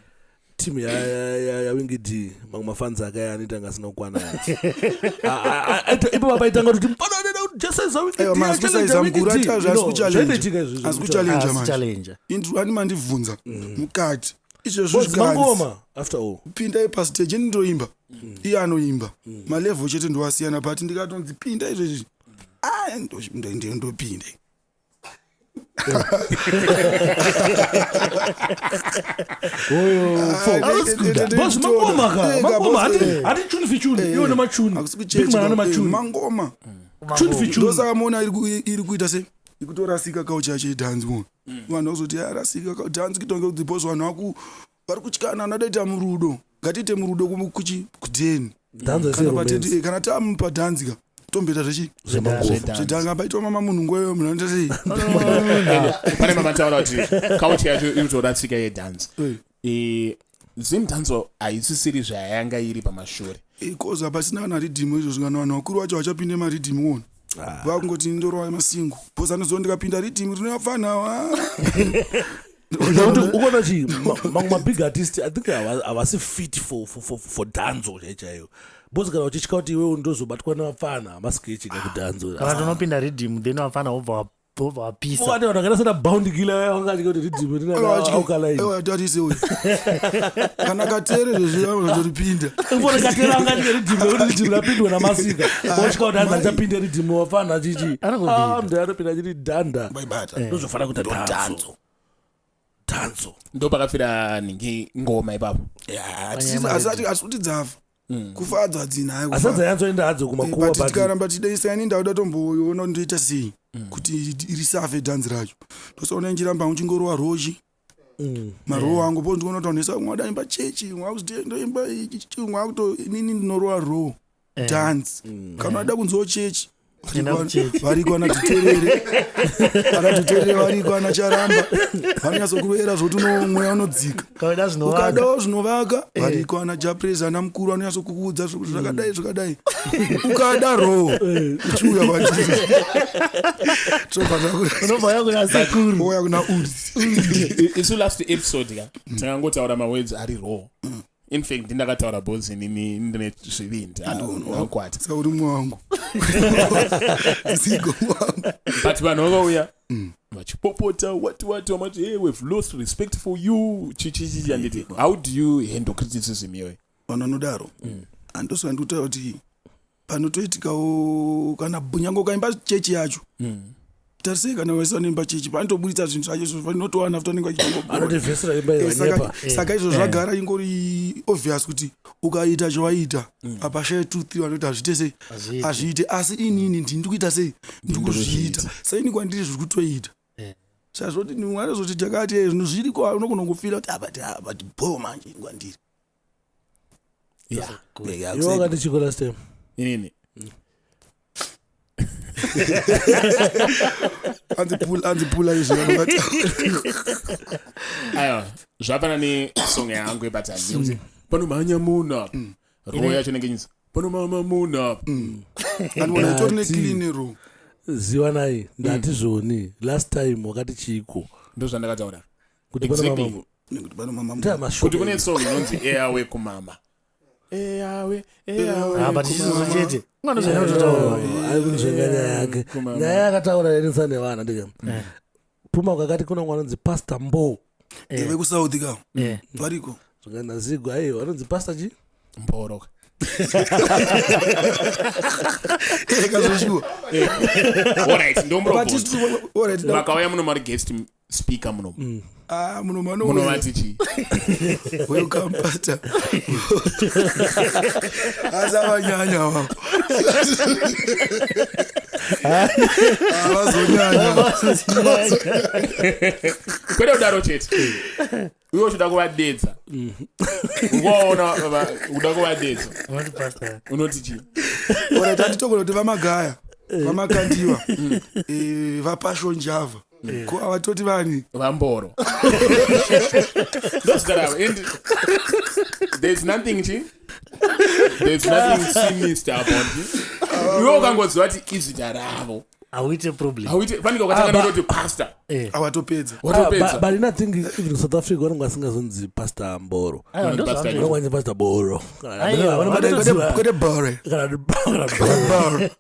timu yaWingi D, mamwe mafanzi akaya anoita anga asina kukwana. Ipo papaitanga kuti mufana jesaiza. Aiwa, masi kusaiza mukuru ati hazvi kuchallenge. Asi kuchallenge Ah, manje. challenger. Indru ani mandibvunza mukati izvezvo Bozi zvikanzi mangoma after all. Pindai pastage, ini ndoimba, iye anoimba, malevel chete ndowasiyana, but ndikatonzi pinda izvezvi, ah, ndopinda. Bozi mangoma ka mangoma, hati chuni fi chuni, iwo nemachuni, big man ane machuni. Mangoma. Chuni fi chuni. Ndosaka muona iri kuita se ikutorasika kaucha yacho yedhanzi muona, vanhu vazoti yarasika dhanzi kuita kunge because vanhu vari kutyana, anodaita murudo, ngatiite murudo kuchi kudheni. Dhanzi kana romance. patete kana tamupa dhanzi ka tomboita zvechi Zvemangoma. zvedhanzi paitwa mama munhu ngweyo munhu anoita sei? Ende pane mamataura kuti culture yacho iri kutoratsika yedhanzi. Zimdanzo haisisiri zvayanga iri pamashure. Because hapasina kana ridhimu izvozvo, kana vanhu vakuru vacho vachapinde maridhimu wona, vakungoti ndorova masingo, because anoziva ndikapinda ridhimu rinovafanawa. Nekuti ukuona chi mamwe mabig artist, I think havasi fit for danzo chai chaiyo, because kana uchitya kuti iwewe ndozobatwa nevapfana, hamasikechi kakudhanzo. Kana tonopinda riddim, then vafana wobva wapisa. Ukati vanhu vakaita sana Bounty Killer vangatya kuti riddim rinaukalai. Tarise uyu, kana katere zvezviatoripinda. Ufone katera angatya riddim nekuti riddim rapindwa namasika, otya kuti hanzi achapinda riddim wafana achichi. Anongopinda. Mndu anopinda achiti dhanda. Baibata. Ndozvofanira kuita dhanzo, dhanzo. Ndo pakafira nhingi ngoma ipapo. Asi kuti dzafa kufadza dzinayo. Asi dzanyatsoenda hadzo kumakuwa, but but tikaramba tidaisani, ndauda tomboona ndoita sei kuti risafe dhanzi racho. Ndosaona nchiramba uchingorova rochi marowo angu po, ndikuona kuti vanhu vese vamwe vadaimba chechi, mwe ndoimba ichi, mwe akuto inini ndinorowa row dhanzi. Kana vada kunzwawo chechi, Enda kuchechi. variko ana Dhuterere, ana Dhuterere variko, ana Charamba vanonyatsokurera zvokuti mweya unodzika. Kauda zvinovaka. Ukadawo zvinovaka, variko ana Japrez, ana mukuru anonyatsokukuudza zvokuti zvakadai zvakadai. Ukada roho, uchiuya kwatiri, tobva Unobva uya kuna sekuru. ouya kuna uri. Isu last episode ka takangotaura mawords ari raw. In fact ndindakataura bhozi inini ndine zvivindi akwata. Saka uri mumwe wangu, zigo wangu. But vanhu vakauya vachipopota wati wati vamati, "Hey, we've lost respect for you," chichichichi. Handiti, how do you handle criticism iyoyo? Vanhu vanodaro, handosaka ndikutaura kuti panotoitikawo kana nyange ukaimba chechi yacho, tarisei, kana vese vanoimba chechi panotoburitsa zvinhu zvacho izvo vanotowana futi vanenge vachitongobora. Anotivhesera imba Saka ivanyepa. saka izvo zvagara ingori obvious kuti ukaita chawaita apa, share two three vanoti hazviite sei. Hazviite. Hazviite, asi inini ndini kuita sei, ndikuzviita saini kwandiri zviri kutoita. Sazvoti anozoti takati zvinhu zviriko, unogona kufira kuti apa but bo manje kwandiri. Yeah. Iwe wakati chiko last time? Inini? Anzi pula izvi. Aiwa, zvafana nesong yangu yebatani yekuti panomhanya munhu apa, roho yacho inenge ichinzi panomama munhu apa. Anoona itori neclean ro. Zivanai, ndati zvoni last time wakati chiko? Ndo zvandakataura. Kuti Exactly. Nekuti panomama. Kuti kune song inonzi "Eyawe Kumama, Eyawe, Eyawe Ah, but Kumama." chichizo chete unganozvaina kutotaura. Ari kunzvenga nyaya yake. Kumama. Nyaya yakataura yanetsa nevana ndika puma kakati kuna mwana anonzi Pastor Mbo. VekuSouth ka. Variko. Zvakanazigwa, aiwa, anonzi Pastor chi? Mboro. Kazoshuwa. Alright, ndomurobvunza. Alright. Vakauya muno mari guest speaker muno, Ah, muno mano. munovati chii? Welcome, pastor. Asi avanyanya wavo, avazonyanya. Kwete kudaro chete, iwe uchoda kuvadedza, ungoona uda kuvadedza. Unoti pastor. Unoti chii? Alright, handitogona kuti vaMagaya, vaMakandiwa, vaPassion Java, ko avatoti vani? Vamboro ndozita ravo, and there's nothing chi there's nothing sinister about it. Iwe ukangoziva kuti izita ravo, Hauite problem. hauite fanike ukatanga nototi pastor. Awatopedza. Watopedza. But ina think even South Africa vanenge vasingazonzi Pastor Mboro. Aiwa, Unoti pastor. ndozvavanoita. Vanenge vachinzi Pastor Boro. Aiwa, Vanenge Kwete bore. kana Boro. Bore.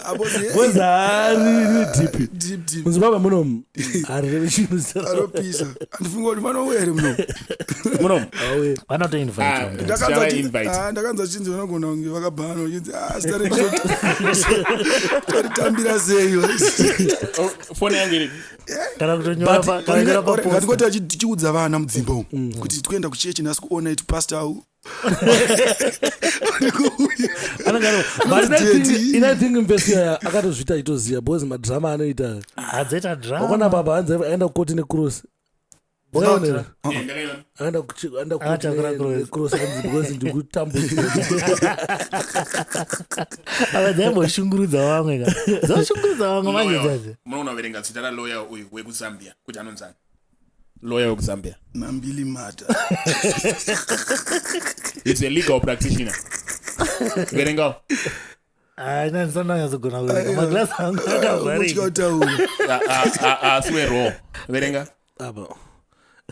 Apo Because hari deep. Deep, deep. MuZimbabwe muno harirevi chinhu zita ravo. Anopisa, handifunga kuti vanouya here muno. Munomu. Auye. Vanotoinvite. Ah, Ndakanzwa Tichava-invite. ndakanzwa chinzi vanogona kunge vakabhana, vachinzi, "Ah, zita recho toritambira sei?" Oh, foni yangu iri. Kana kutonyora kana kunyora paposter. Ngatingoti tichiudza vana mudzimba umu kuti tikuenda kuchechi nhasi kuona it pastor au. Anenge but Daddy. ina think mvesi yaya akatozviita achitoziva because madrama anoita. Hadzoita drama. Wakona baba hanzi aenda kukoti necross. Wakaonera? Eh, ndakaiona. Aenda aenda kukoti Akatakura cross. necross hanzi because ndikutambudzwa. Ava dzaimboshungurudza vamwe ka, dzoshungurudza vamwe manje Lawyer. dzadzo. Munoona verenga zita raloya uyu wekuZambia kuti anonzani? Lawyer wekuzambia. Nambili mata. It's a legal practitioner. Verengawo. Hayi, ndandisandanyazogona kuverenga, maglass angu akavharika. Kutaura. Asiwe raw. Verenga. Apa.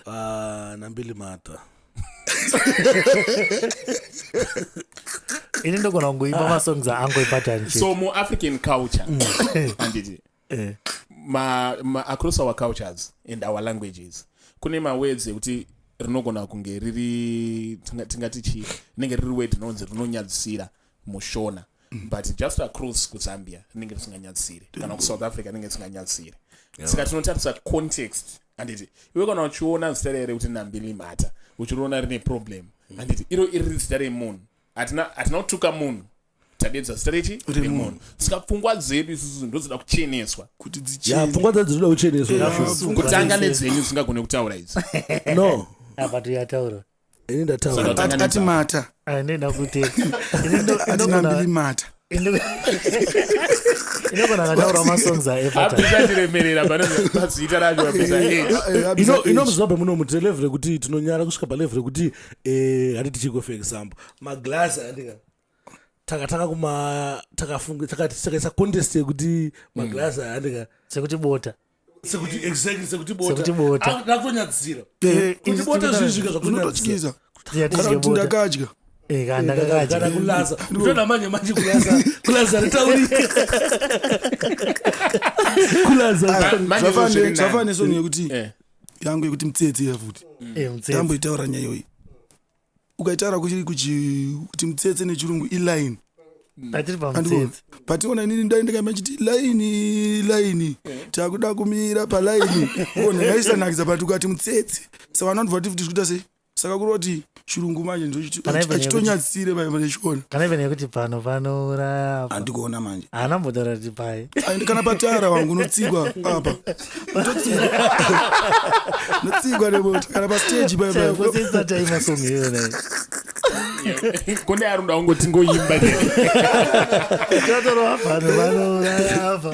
Ah, nambili mata. Ini ndogona kungoimba masongs aangu epatani chete. So muAfrican culture, handiti, across our cultures and our languages kune mawords ekuti rinogona kunge riri, tingati chii, rinenge riri word rinonzi rinonyadzisira muShona, but just across kuZambia rinenge risinganyadzisiri, kana kuSouth Africa rinenge risinganyadzisiri. Saka tinotarisa context, handiti? Iwe kana uchiona zita rere kuti Nambili Mhata, uchiriona rine problem, handiti? Iro iri zita remunhu, hatina kutuka munhu, tadedza zita rechi remunhu. Saka pfungwa dzedu isusu ndodzida kucheneswa. Kuti Ya, dzichene. pfungwa dzedu dzinoda kucheneswa. Kutanga nedzenyu dzisingagone kutaura idzi. No. Apa tuyataura. Ini ndataura. Saka- Ati mata. Ndenda kuti Ati nambili mata. inogona kataura masongs aepatani. Abvisa chiremerera pane pazita racho, abvisa age. Ino muZimbabwe muno mutine level rekuti tinonyara kusvika palevel rekuti handiti chiko, for example maglasi, andika takatanga kuma takafunga takati takaisa contest yekuti maglasi andika Sekuti bota. Sekuti, exactly, sekuti Sekuti bota. bota. Ah, ndakutonyadzisira kuti bota zvisvika zvakutonyadzisira. Zvinototyisa. Kana Tiyatidye kuti bota. ndakadya. Kana ndakakadya. Kana kulaza kutoona manje manje kulaza, kulaza ritaurika, kulaza. Manje zviri nani. Zvafana nesong yekuti yangu yekuti mutsetse iya futi. Mutsetse. Tamboitaura nyaya iyoyi, ukaitaura kuchiri kuti mutsetse nechirungu iline. Patiri pamutsetse. Pationa inini ndai ndikaimba chiti laini laini, takuda kumira palaini, ona yaisanakisa, but ukati mutsetse saka vanhu vanobva kuti tikuita sei? Saka kureva kuti chirungu manje Kana even achitonyadzisire nechona. Kana even yekuti pano panouraya. Handikuona manje. Haana mbotaura kuti pai. Aindi kana patara wangu unotsikwa apa, unotsikwa, unotsikwa nemota kana pastage. Kusisa taima song iyoyo nayo. Kune ari kuda kungoti ngoimba. Tatorwa pano panouraya apa.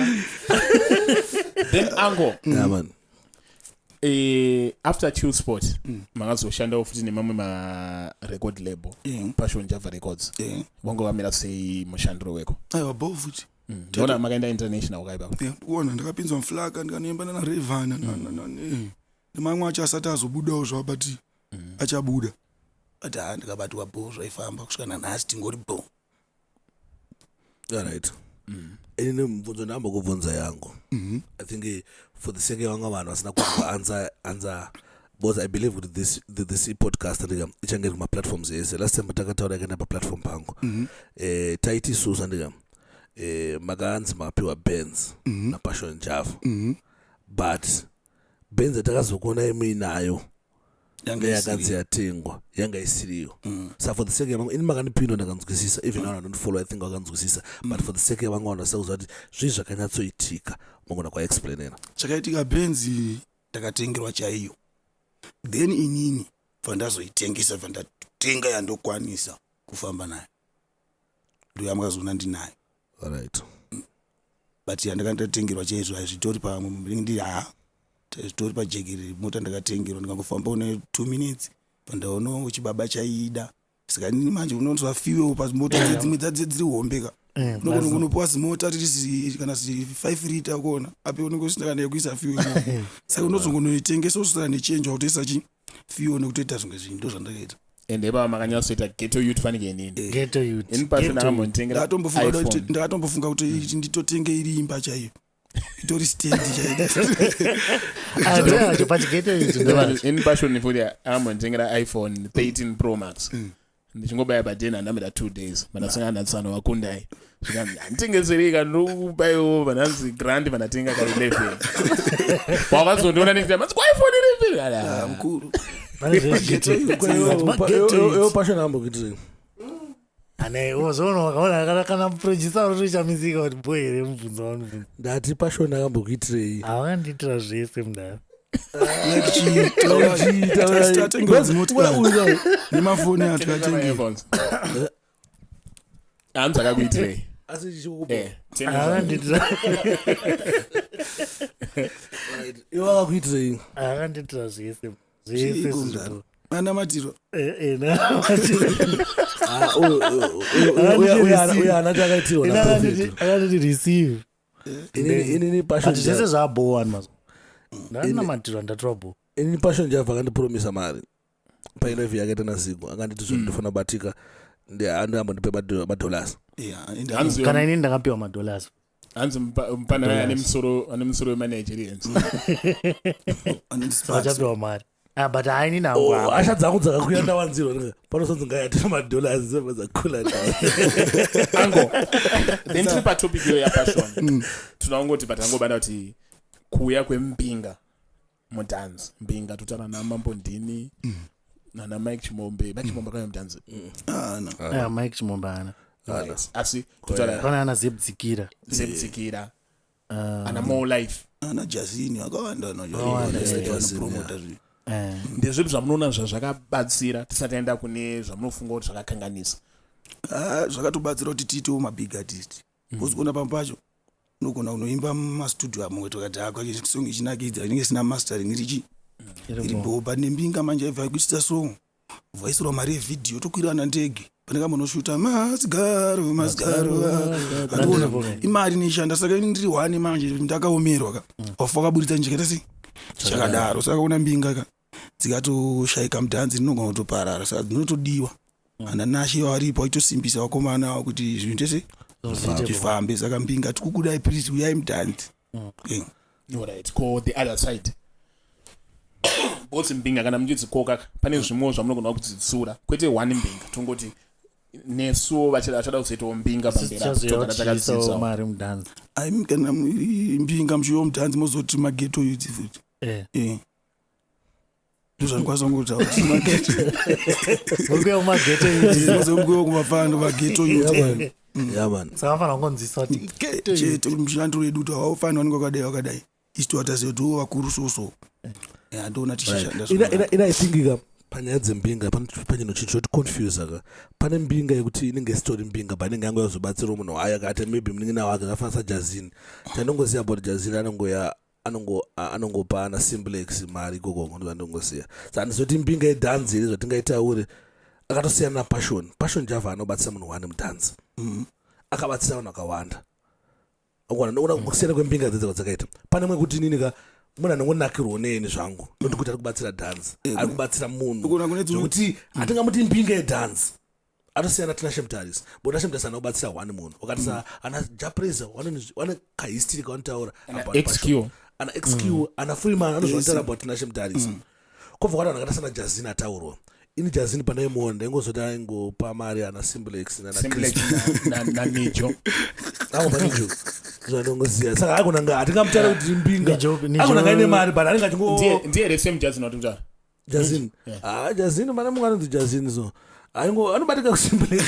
Then ango, Yeah, man. After Chill Sport makazoshandawo futi nemamwe marecord label, Passion Java Records. Wanga wamira sei mushandiro weko? Aiwa, bo futi. Ndona makaenda international kaipa. Yeah, kuona ndakapinzwa muflaka, ndikanoimba nanaRevana nemamwe acho asati azobudawo zvavo, but achabuda. But ha, ndikabatwa bo, zvaifamba kusvika nanhasi tingori bo. Alright, ini mubvunzo ndambokubvunza yangu, I think for the sake yevamwe vanhu vasina kunzwa answer, because I believe kuti this podcast, andika, ichange iri kumaplatforms ese. Last time patakataura yakaenda paplatform pangu. Taiti isusu, andika, makanzi makapiwa Benz naPassion Java, but Benz yatakazokuonai muinayo Yanga yakanzi yatengwa yanga isiriyo. Saka for the sake yevamwe, ini makandipinda ndakanzwisisa, even vanhu vanondifollow I think vakanzwisisa, but for the sake yevamwe vanhu vasina kuziva kuti zvii zvakanyatsoitika, mungona kwaexplainera. Chakaitika, Benzi ndakatengerwa chaiyo, then inini bva ndazoitengesa, bva ndatenga yandokwanisa kufamba nayo, ndo yamakazoona ndinayo. Alright. But yandakandatengerwa chaizvo hazvitori pamwe ndiri, ha, zvitori pajekere. Mota ndakatengerwa, ndikangofamba une 2 minutes pandaonawo chibaba chaida. Saka inini manje unonzwa fuel pamota dzimwe dzadzo dziri hombe ka. Unogona kunopiwa zimota riri kana zi 5 liter kuona apo unenge usina kana yekuisa fuel, saka unozongonoitengesa usina nechenji, wakutoisa chi fuel nekutoita zvimwe zvinhu. Ndo zvandakaita. Ende ipapa makanyatsoita ghetto youth fanike inini. Ghetto youth. Ini Passion Ghetto youth. akambonditengera iPhone. Ndakatombofunga kuti nditotenge iri imba chaiyo, itori stand chaiyo. Ah, ndoyacho pachighetto youth ndoyacho. Ini Passion futi akambonditengera iPhone 13 Pro Max. Ndichingobaya padeni, handamira 2 days, mandasangana natsano wakundai, zvikanzi handitengeserei kandokubayiwo, vananzi grand, vandatenga ka 11. Wakazondiona next time manzi kwaiphone iripi? Ah, mukuru. Pane zveghetto youth. But maghetto Iwo youth. Passion ambokuitirei? Ane uzoona wakaona kana producer unotoshamisika kuti boy here mubvunzo waunobvunza. Ndati Passion akambokuitirei? Hawakandiitira zvese mudaro. Tatengerwa dzimotikari nemafoni atikatengerwa. Hanzi akakuitirei? Asi chichikupa. Eh, tell me. Akandiitira Iwe akakuitirei? akandiitira zvese zvese Chiiko zvipo. mudhara? Anamatirwa. Eh, eh, namatirwa. Ah, uyo haana chaakaitirwa Ini naprofeti. akanditi receive. Inini Passion But zvese Java- zvabowa mazo. Ndanamatirwa ndatirwa bo. inini Passion Java akandipromisa mari painterview yakaita naZigo akanditi zvo ndofana batika andiambo ndipe madollars. Yeah, and Hanzi Kana inini ndakapiwa madollars. hanzi mupana ane musoro wemaNigerians. anondisparks. Vachapiwa mari. Ah, but haini nangu. Oh, hasha dzangu dzakakwira ndawanzirwa panosonzi ngayatira madollars dzobva dzakula. Ango then tiri patopic iyo yaPassion, tinongoti patangobata kuti kuuya kwembinga mudhanzi, mbinga totaura namambo ndini nana Mike Chimombe. Mike Chimombe akauya mudhanzi? Ah, no. Ah, Mike Chimombana. Right. Asi totaura Pana ana Zebdzikira. Zebdzikira, ana More Life. Ana Jazini akawanda. Akawanda, Vanopromota zvinhu. Eh. Ndezvipi zvamunoona zvazvakabatsira tisati taenda kune zvamunofunga kuti zvakakanganisa? Ah, zvakatobatsira kuti tiitewo mabig artist. Uzikuona pamwe pacho unogona kunoimba mumastudio amwe tokadhakwa, song ichinakidza inenge isina mastering irichi Iri bo. iribo, but nembinga manje aibva kuitisa song, vaisirwa mari yevhidhiyo, tokwirana ndege pane kambonoshuta masigaro masigaro. Ndandiri bo. Imari nishanda, saka ini ndiri one manje ndakaomerwa ka wafa wakaburitsa njikaita sei chakadaro. Saka una mbinga ka dzikatoshaika mudhanzi rinogona kutoparara, saka dzinotodiwa. Ana Nashe varipo vaitosimbisa vakomana avo kuti zvinhu tese Zviite bo. zvifambe, saka mbinga tikukudai, please uyai mudhanzi. Eh. Alright, ko the other side, both mbinga kana muchidzikoka pane zvimwewo zvamunogona kudzitsura, kwete one mbinga, tongoti nesuwo vachada kuzoitawo mbinga pamberi apo, Tichazoya togara tichiisawo takadzidziswa. mari mudhanzi. Ai, kana mbinga muchiuya mudhanzi mozoti mageto youth futi. Eh. Eh. Ndozvandikwanisa kungotaura kuti mageto Muri kuya kumageto idzi. mozokuya kumafano mageto youth. Yaman. Saka vanofanira kungonzwisisa kuti geto idzi. Chete kuti mushando wedu kuti haufanira vanenge wakadai wakadai, isu tiwataziva kuti wo vakuru soso. Ya, ndoona tichishanda zvakanaka. Ina ithingika panyaya dzembinga pane chinhu choticonfusa ka. Pane mbinga yekuti inenge isitori mbinga but inenge yange yazobatsirawo munhu wayo akati maybe munin'ina wake akafana saJazini. Chandongoziva about Jazini, anongoya anongopa ana Simplex mari ikokoko, ndozvandongosiya. Saka handizoti mbinga yedhanzi here zvatingaitaure akatosiyana naPassion. Passion Java anobatsira munhu one mudhanzi, akabatsira vanhu vakawanda. Ukaona, ndoona kusiyana kwembinga dzedze kwadzakaita. Pane mwe kuti inini ka munhu anongonakirwawo neni zvangu, noti kuti ari kubatsira dhanzi, ari kubatsira munhu. Ukaona kune dzimwe- Zvekuti hatingamuti mbinga yedhanzi, atosiyana Tinashe Mutarisi, but Tinashe Mutarisi anobatsira one munhu wakati sa ana Japresa wane kahistory kavanotaura about XQ. Passion. Ana XQ, ana Freeman anozvanotaura about Tinashe Mutarisi. Kwobva kwati vanhu vakaita sana Jazini ataurwa. Ini Jazini pandaimuona ndaingozoti aingopa mari ana Simplex nana Simplex naNijo. Angopanijo zvandongoziva, saka agonanga hatingamutaura kuti mbinga. Nijo- Agonanga aine mari but anenge achingo Ndiye here same Jazini watokutaura? Jazini, ah, Jazini mana mumwe anonzi Jazini, so aingo anobatika kuSimplex.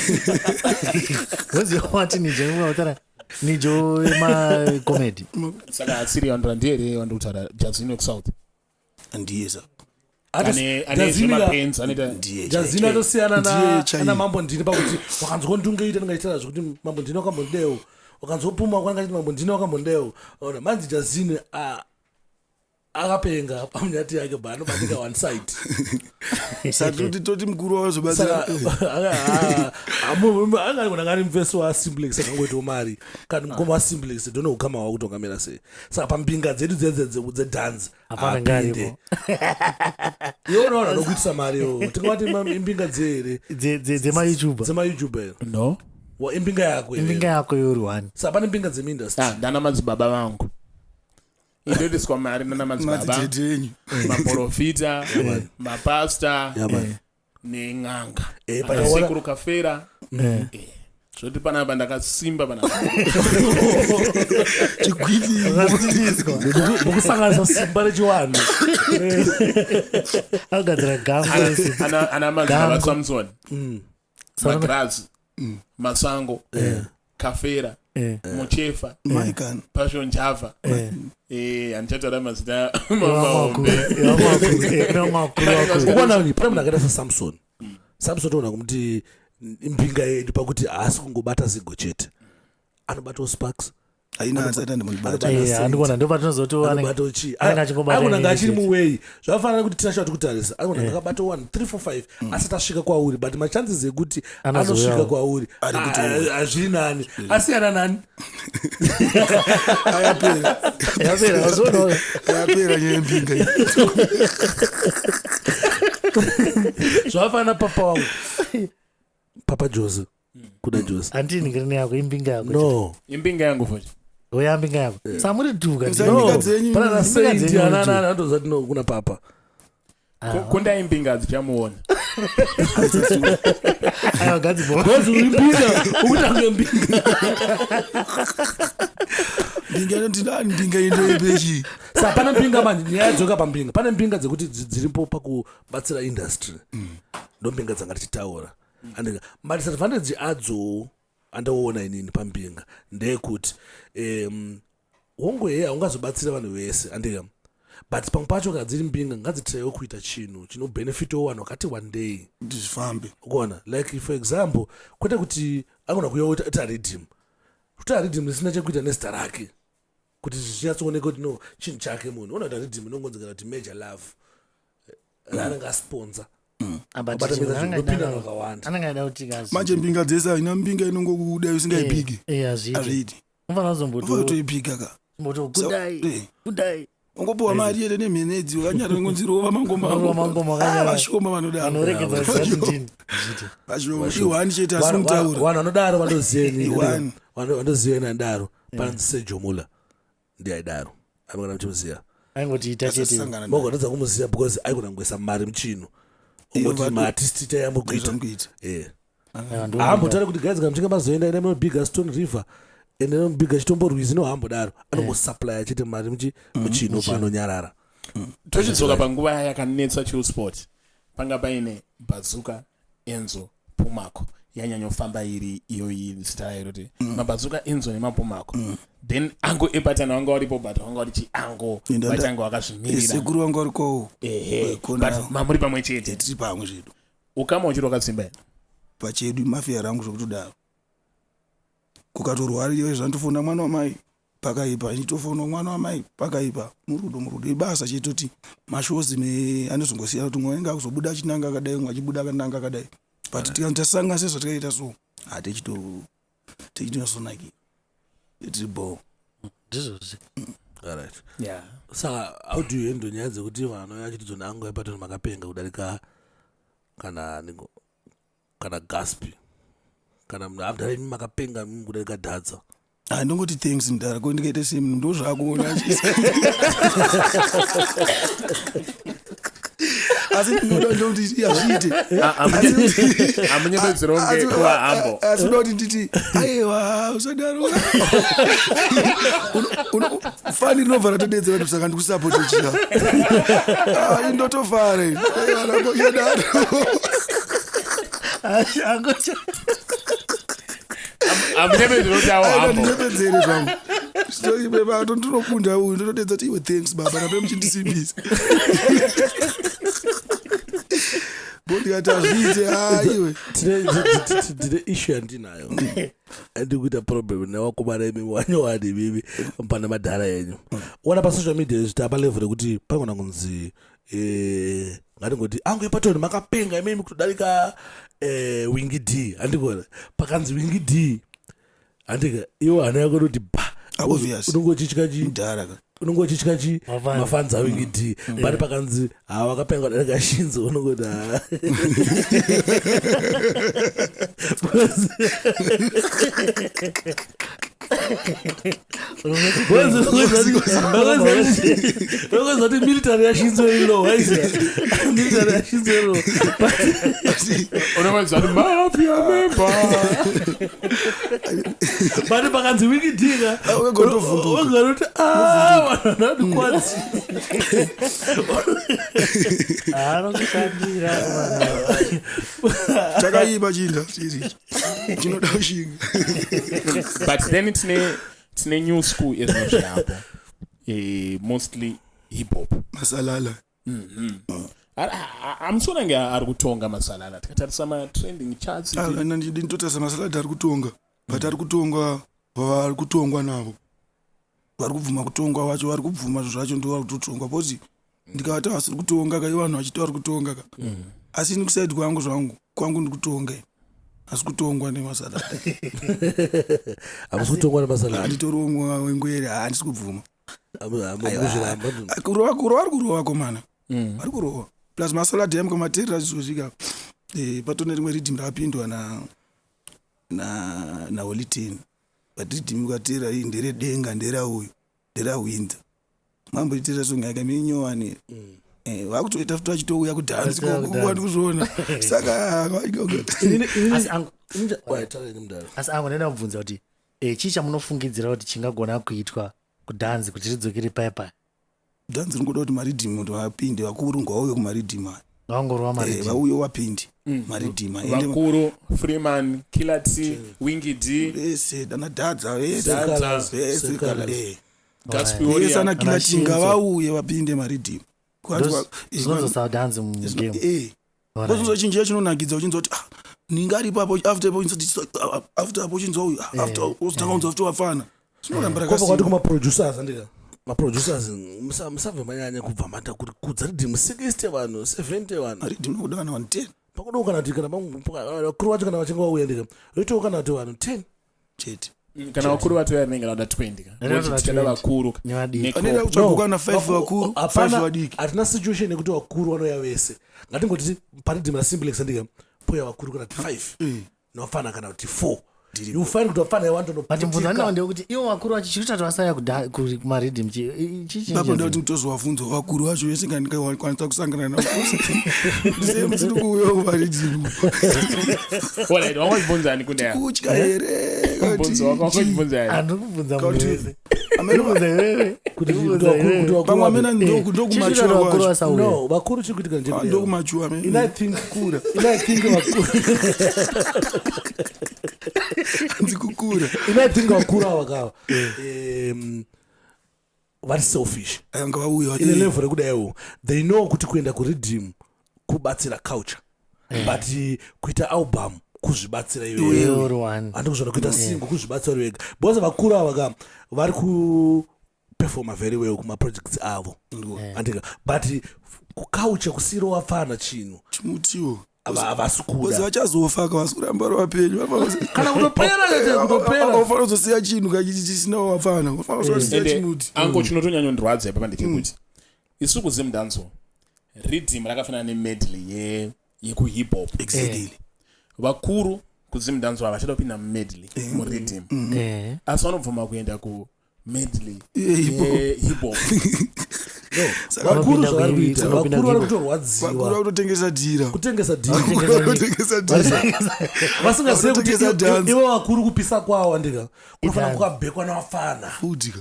Woziva wati Nijo unotaura Nijo yemacomedy. Saka asiri wandora, ndiye here wandokutaura Jazini wekuSouth? Ndiye sa Ane zvemapenzi anoita. Ndiye. Jazini atosiyana Ndiye chaiye. na mambo ndini pakuti wakanzwa ndungeita ndingaitira zvekuti mambo ndini wakambondewo, wakanzwa puma kwananga chiti mambo ndini wakambondewo. Ona manzi Jazini akapenga pamunyati yake but anobatika one side. Saka toti mukuru wazobatsira. Saka angagonanga ari mufesi waSimplex akangoitawo mari kana mukoma waSimplex, ndone ukama hwavo kuti wakamira sei. Saka pambinga dzedu dzedhanzi Hapana ngaripo. iwo unoona anokuitisa mari iwo tingavati imbinga dzehere? DzemaYouTuber. DzemaYouTube here? No. Wa imbinga yako here? Imbinga yako yori one. Saka pane mbinga dzemuindustry. Ah, ndana madzibaba vangu indoitiswa mari nana madzibaba. Madzitete enyu. Maprofita, mapasta Yeah, man. nen'anga. Eh, Ana but sekuru Kafera. Eh. Zvoti panapa ndakasimba panapa. Chigwidi. Akasimbiswa. Mukusanganisa simba rechiwanhu. Akagadzira gango rese. Ana madzibaba Gango. Samson, Magirazi, Masango, Kafera, Eh. Muchefa, Maikana. Passion Java. Eh. Eh, handichataura mazita Iwamwakuru. mahombe. Iwamwakuru. Eh, iwamwakuru wakuru. Ukuona ni pane munhu akaita saSamson. Samson toona kumuti imbinga yedu pakuti haasi kungobata zigo chete. Anobatawo Sparks. Haina asati andimundibata. Anobata Saint. Handikuona ndopatinozoti Anobata chi anenge achingobata agona nga yeye achiri chete. muway. Zvakafanana kuti tinasha kuti kutarisa agona akabata 1 3 4 5 asati asvika kwauri, but machances ekuti Anozouyawo. anosvika kwauri Ari kutoura. hazviri nani, asiyana nani. Ayapera. Yapera, wazoonawo. Ayapera nyaya yembinga iyi. Zvakafanana papa wangu, Papa Jose, kuda Jose. Handini ngirini yako imbinga yako. No. Imbinga yangu futi. Oya mbinga yako samuri dhuka. Musa- Mbinga dzenyu. Pana Mbinga saint dzenyu anana anotozati no kuna papa. Kundai mbinga dzichamuona. Aiwa gadzibo. Because uri mbinga ukutange mbinga. Mbinga inoti nani mbinga indoipechi. Sa pane mbinga manje, nyaya yadzoka pambinga. Pane mbinga dzekuti dziripo pakubatsira industry, ndo mbinga dzanga tichitaura. And madisadvantage adzo andaona inini pambinga ndeyekuti hongu heye haungazobatsira vanhu vese, andika, but pamwe pacho kana dziri mbinga ngadzitirewo kuita chinhu chinobhenefitawo vanhu vakati one day. Kuti zvifambe. Ukuona, like for example, kwete kuti agona kuuya oita riddim, kuita riddim risina chekuita nezita rake, kuti zvichinyatsooneka kuti no chinhu chake. Munhu unoita riddim inongonzekana kuti Major Love anenge asponsa. Unopinda vakawanda. Anenge aida kuti kazi. Manje mbinga dzese haina mbinga inongokuda usingaipiki. Hazviiti. Hazviiti. Unofanira Ufanira kutoipika ka. kuzombotokudai kudai. Ungopiwa mari yete nemhenedzi wakanyara ngonzirova mangoma. Rova mangoma wakanyara. Ah, vashoma vanodaro. Anoregedza zati ndini. Zviiti. Vashoma iwani chete asi Vanhu mutaura. vanodaro vandoziva. Iwani. Vandoziva anodaro panonzi Sejomula ndiye aidaro amekana muchimuziva. Aingoti ita chete. Asasangana naye. Mogonedza kumuziva because aigona kungoisa mari muchinhu, ongoti Ivo maartist itayambokuita. Zvamukuita. Aiwa, ndo Haambotari kuti guys, kana muchinge mazoenda ende munobhiga Stone River, ende munobhiga Chitombo Rwizi, nohambodaro anongosupplya chete mari muchinhu paanonyarara. Tochidzoka panguva yakanetsa Chillsport, panga paine Bazuka, Enzo, Pumako. Yanyanyofamba iri iyoyi zita rayo kuti maBazuka, Enzo nemaPumako. Then Ango Epatana vanga varipo, but vanga vari chiango vachange vakazvimirira. Sekuru vangu varikowo. Ehe. Kona. But mamuri pamwe chete. Tiri pamwe zvedu. Ukama uchiri wakasimba here? Pachedu mafia rangu zvekutodaro. Kukatorwariwa zvandofona mwana wamai pakaipa, ndichitofona mwana wamai pakaipa. Murudo murudo ibasa chetoti mashozi anozongosiyana kuti mwe anenge akuzobuda achinanga akadai, umwe achibuda akananga akadai, but tikasangana sezvatikaita so hatichito tichitonyatsonakira tiri bho. Ndizvozvo. Alright. Yeah. Saka how do you handle nyaya dzekuti vanhu vachiti dzona angu epatoni makapenga kudarika kana kana Gaspi, kana munhu abdara imi makapenga imi kudarika Dhadza? Handongoti thanks mudhara, ko ndikaite semunhu ndozvakuona, asi ndinoda ndoti hazviite. Hamunyepedzero kunge kuva humble. Asi uda kuti nditi aiwa usadaro. Fani rinobva ratodedzera kuti saka ndikusapota chika ndotofara yadaro. Angocha. Hamunyepedzero kuti avo humble. Ndinepedzere zvangu ndinokunda uyu ndotodedza kuti iwe thanks baba nape muchindisimbisa bo ndikati hazviite aiwe. Tine issue yandinayo, andikuita problem nevakomana imi wanyowani imimi pana madhara enyu. Ona pasocial media izvi tapa level rekuti pangona kunzi ngatingoti angu epatoni makapenga imimi kutodarika Wingi D, handikuona pakanzi Wingi D, handika iwo hana yako inoti ba. Ah, obvious. Unonge uchitya chi? Mudhara ka. Unonge uchitya chi? Mafans. Mafanzi aWingi D. But pakanzi ha wakapenga kudarika Shinzo, unongoti ha. Because kuti military yaShinzo ilo waiziva military yaShinzo ilo. Unovanzwa kuti mafia member. But pakanzi Wingi D ka, Ah, wegotovhunduka. wegonoti a vanhu vanondikwadzi. Anokushandira. Chakaipa chinda chiri chinoda kushinga. But then tine new school ezvino zvapo, mostly hip hop. Masalala. Amusona nge ari kutonga masalala tikatarisa matrending charts. Ah, ndinotarisa masalada ari kutonga, but ari kutonga. Vari kutongwa navo, vari kubvuma kutongwa vacho, vari kubvuma zvinhu zvacho, ndo vari kutotongwa, because ndikavati havasiri kutonga ka, ivanhu vachiti vari kutonga ka. Asi ini kusaidi kwangu zvangu, kwangu ndikutonga, asi kutongwa nemasalad. Hamusi kutongwa nemasalad. Handitori umwe wengwere, handisi kubvuma. Hamuzviramba. Kurova, kurova, vari kurova komana, vari kurova, plus masalad yamukamatera achizosvika, patone rimwe riddim rakapindwa na Holy Ten, but riddim ukatera iyi nderedenga, nderauyu, nderawinza mamboitira song yake minyowani. Vakutoita futi vachitouya kudhansi. Vachitouya kudhansi. Kwani kuzviona saka. Asi angu, asi angu ndinoda kubvunza kuti chii chamunofungidzira kuti chingagona kuitwa kudhanzi kuti ridzokere paya paya? Dhanzi ringoda kuti mariddim, kuti vapinde vakuru, ngavauye kumariddim aya. Ngavangorova mariddim. Vauye vapinde mariddim aya. Vakuru, Freeman, Killer T, Winky D, Vese dana dhadza vese. Dhadza, Vese. Sekala. Gaspi Vese Warrior. ana Killer T Ana ngavauye vapinde mariddim. Zvinodzosa dhanzi mugame. Ozvinzwa chinhu chinonakidza, uchinzwa kuti ah, ninga ari ipapo, after ipo uchinzwa kuti, ah, after apo uchinzwa uyu, ah, after uzotanga kunzwa futi wafana zvinoramba Kwabva kwati rakasimba. kumaproducers, andika maproducers, musabve manyanya kubva mata kuti kudza riddim 60 vanhu, 70 vanhu. Mariddim nokuda vana 110. Pakudawo kana kuti kana vakuru vacho kana vachinge vauya, ndika roitawo kana kuti vanhu 10. Chete. Kana vakuru vatouya rinenge rauda 20 ka. Rinenge Kuti rauda tichada 20. vakuru ka. Nevadiki. Anoenda Necrop. kutsvaga kana 5 vakuru, 5 Hapana, vadiki. hatina situation yekuti vakuru vanouya vese. Ngatingoti pariddim rasimplex, andika pouya vakuru kana kuti 5 nevafana kana kuti 4, you find kuti vafana But mubvunzo wandinawo ndewekuti ivo vakuru vacho chiri kutati vasauya kumariddim Ipapo nda kuti nditozovabvunza vakuru vacho vese kana ndikakwanisa kusangana navo, sei musiri kuuya kumariddim? Alright, wangozvibvunzani kune aya? Kutya here? Mubvunzo wako wangozvibvunza yani. Handiri kubvunza munhu Kuti- wese. Amene- Ndikubvunza iwewe. Ndikubvunza iwewe. Pamwe amene Chii ndokumachuwa chiri kuti vakuru kwacho. vasauya? No, vakuru chiri kuitika ndechekudai. Ndokumachuwa. Ini I think kura, ini I think vakuru Hanzi kukura. Ini I think vakuru ava kava vari selfish. Aya ngavauye. Ine level rekudaiwo they know kuti kuenda kuriddim kubatsira culture, but kuita album kuzvibatsira iwewe. Iwewe uri one. Handi kuzvona kuita single kuzvibatsira wega, because vakuru ava ka vari kuperforma very well kumaprojects avo, andika, but kuculture kusiro wapfana chinhu. Chimutiwo. Havasi Because kuda. vachazofa ka, vasi kuramba vari vapenyu. Kana kutopera chete, kutopera. Ufanira kuzosiya chinhu kachisina wapfana, ufanira kuzosiya Ende chimuti. anko chinotonyanyondirwadza ipapa ndechekuti isu kuZimdancehall riddim rakafanana nemedley yekuhip hop. Exactly. Vakuru kuZimdancehall havachada kupinda mumedley muriddim, asi vanobvuma kuenda kumedley Yehip hop. yehip hop. Vakuru Vanopinda zvavari kuita, vanopinda vakuru vari kuhip hop. Vakuru kutorwadziwa vakutotengesa dhira. kutengesa dhiri. Kutengesa dhira. Vasingazive kuti Vanotengesa dance. ivo vakuru kupisa kwavo, andika, kunofanira Idance. kukabhekwa navafana. Futi ka.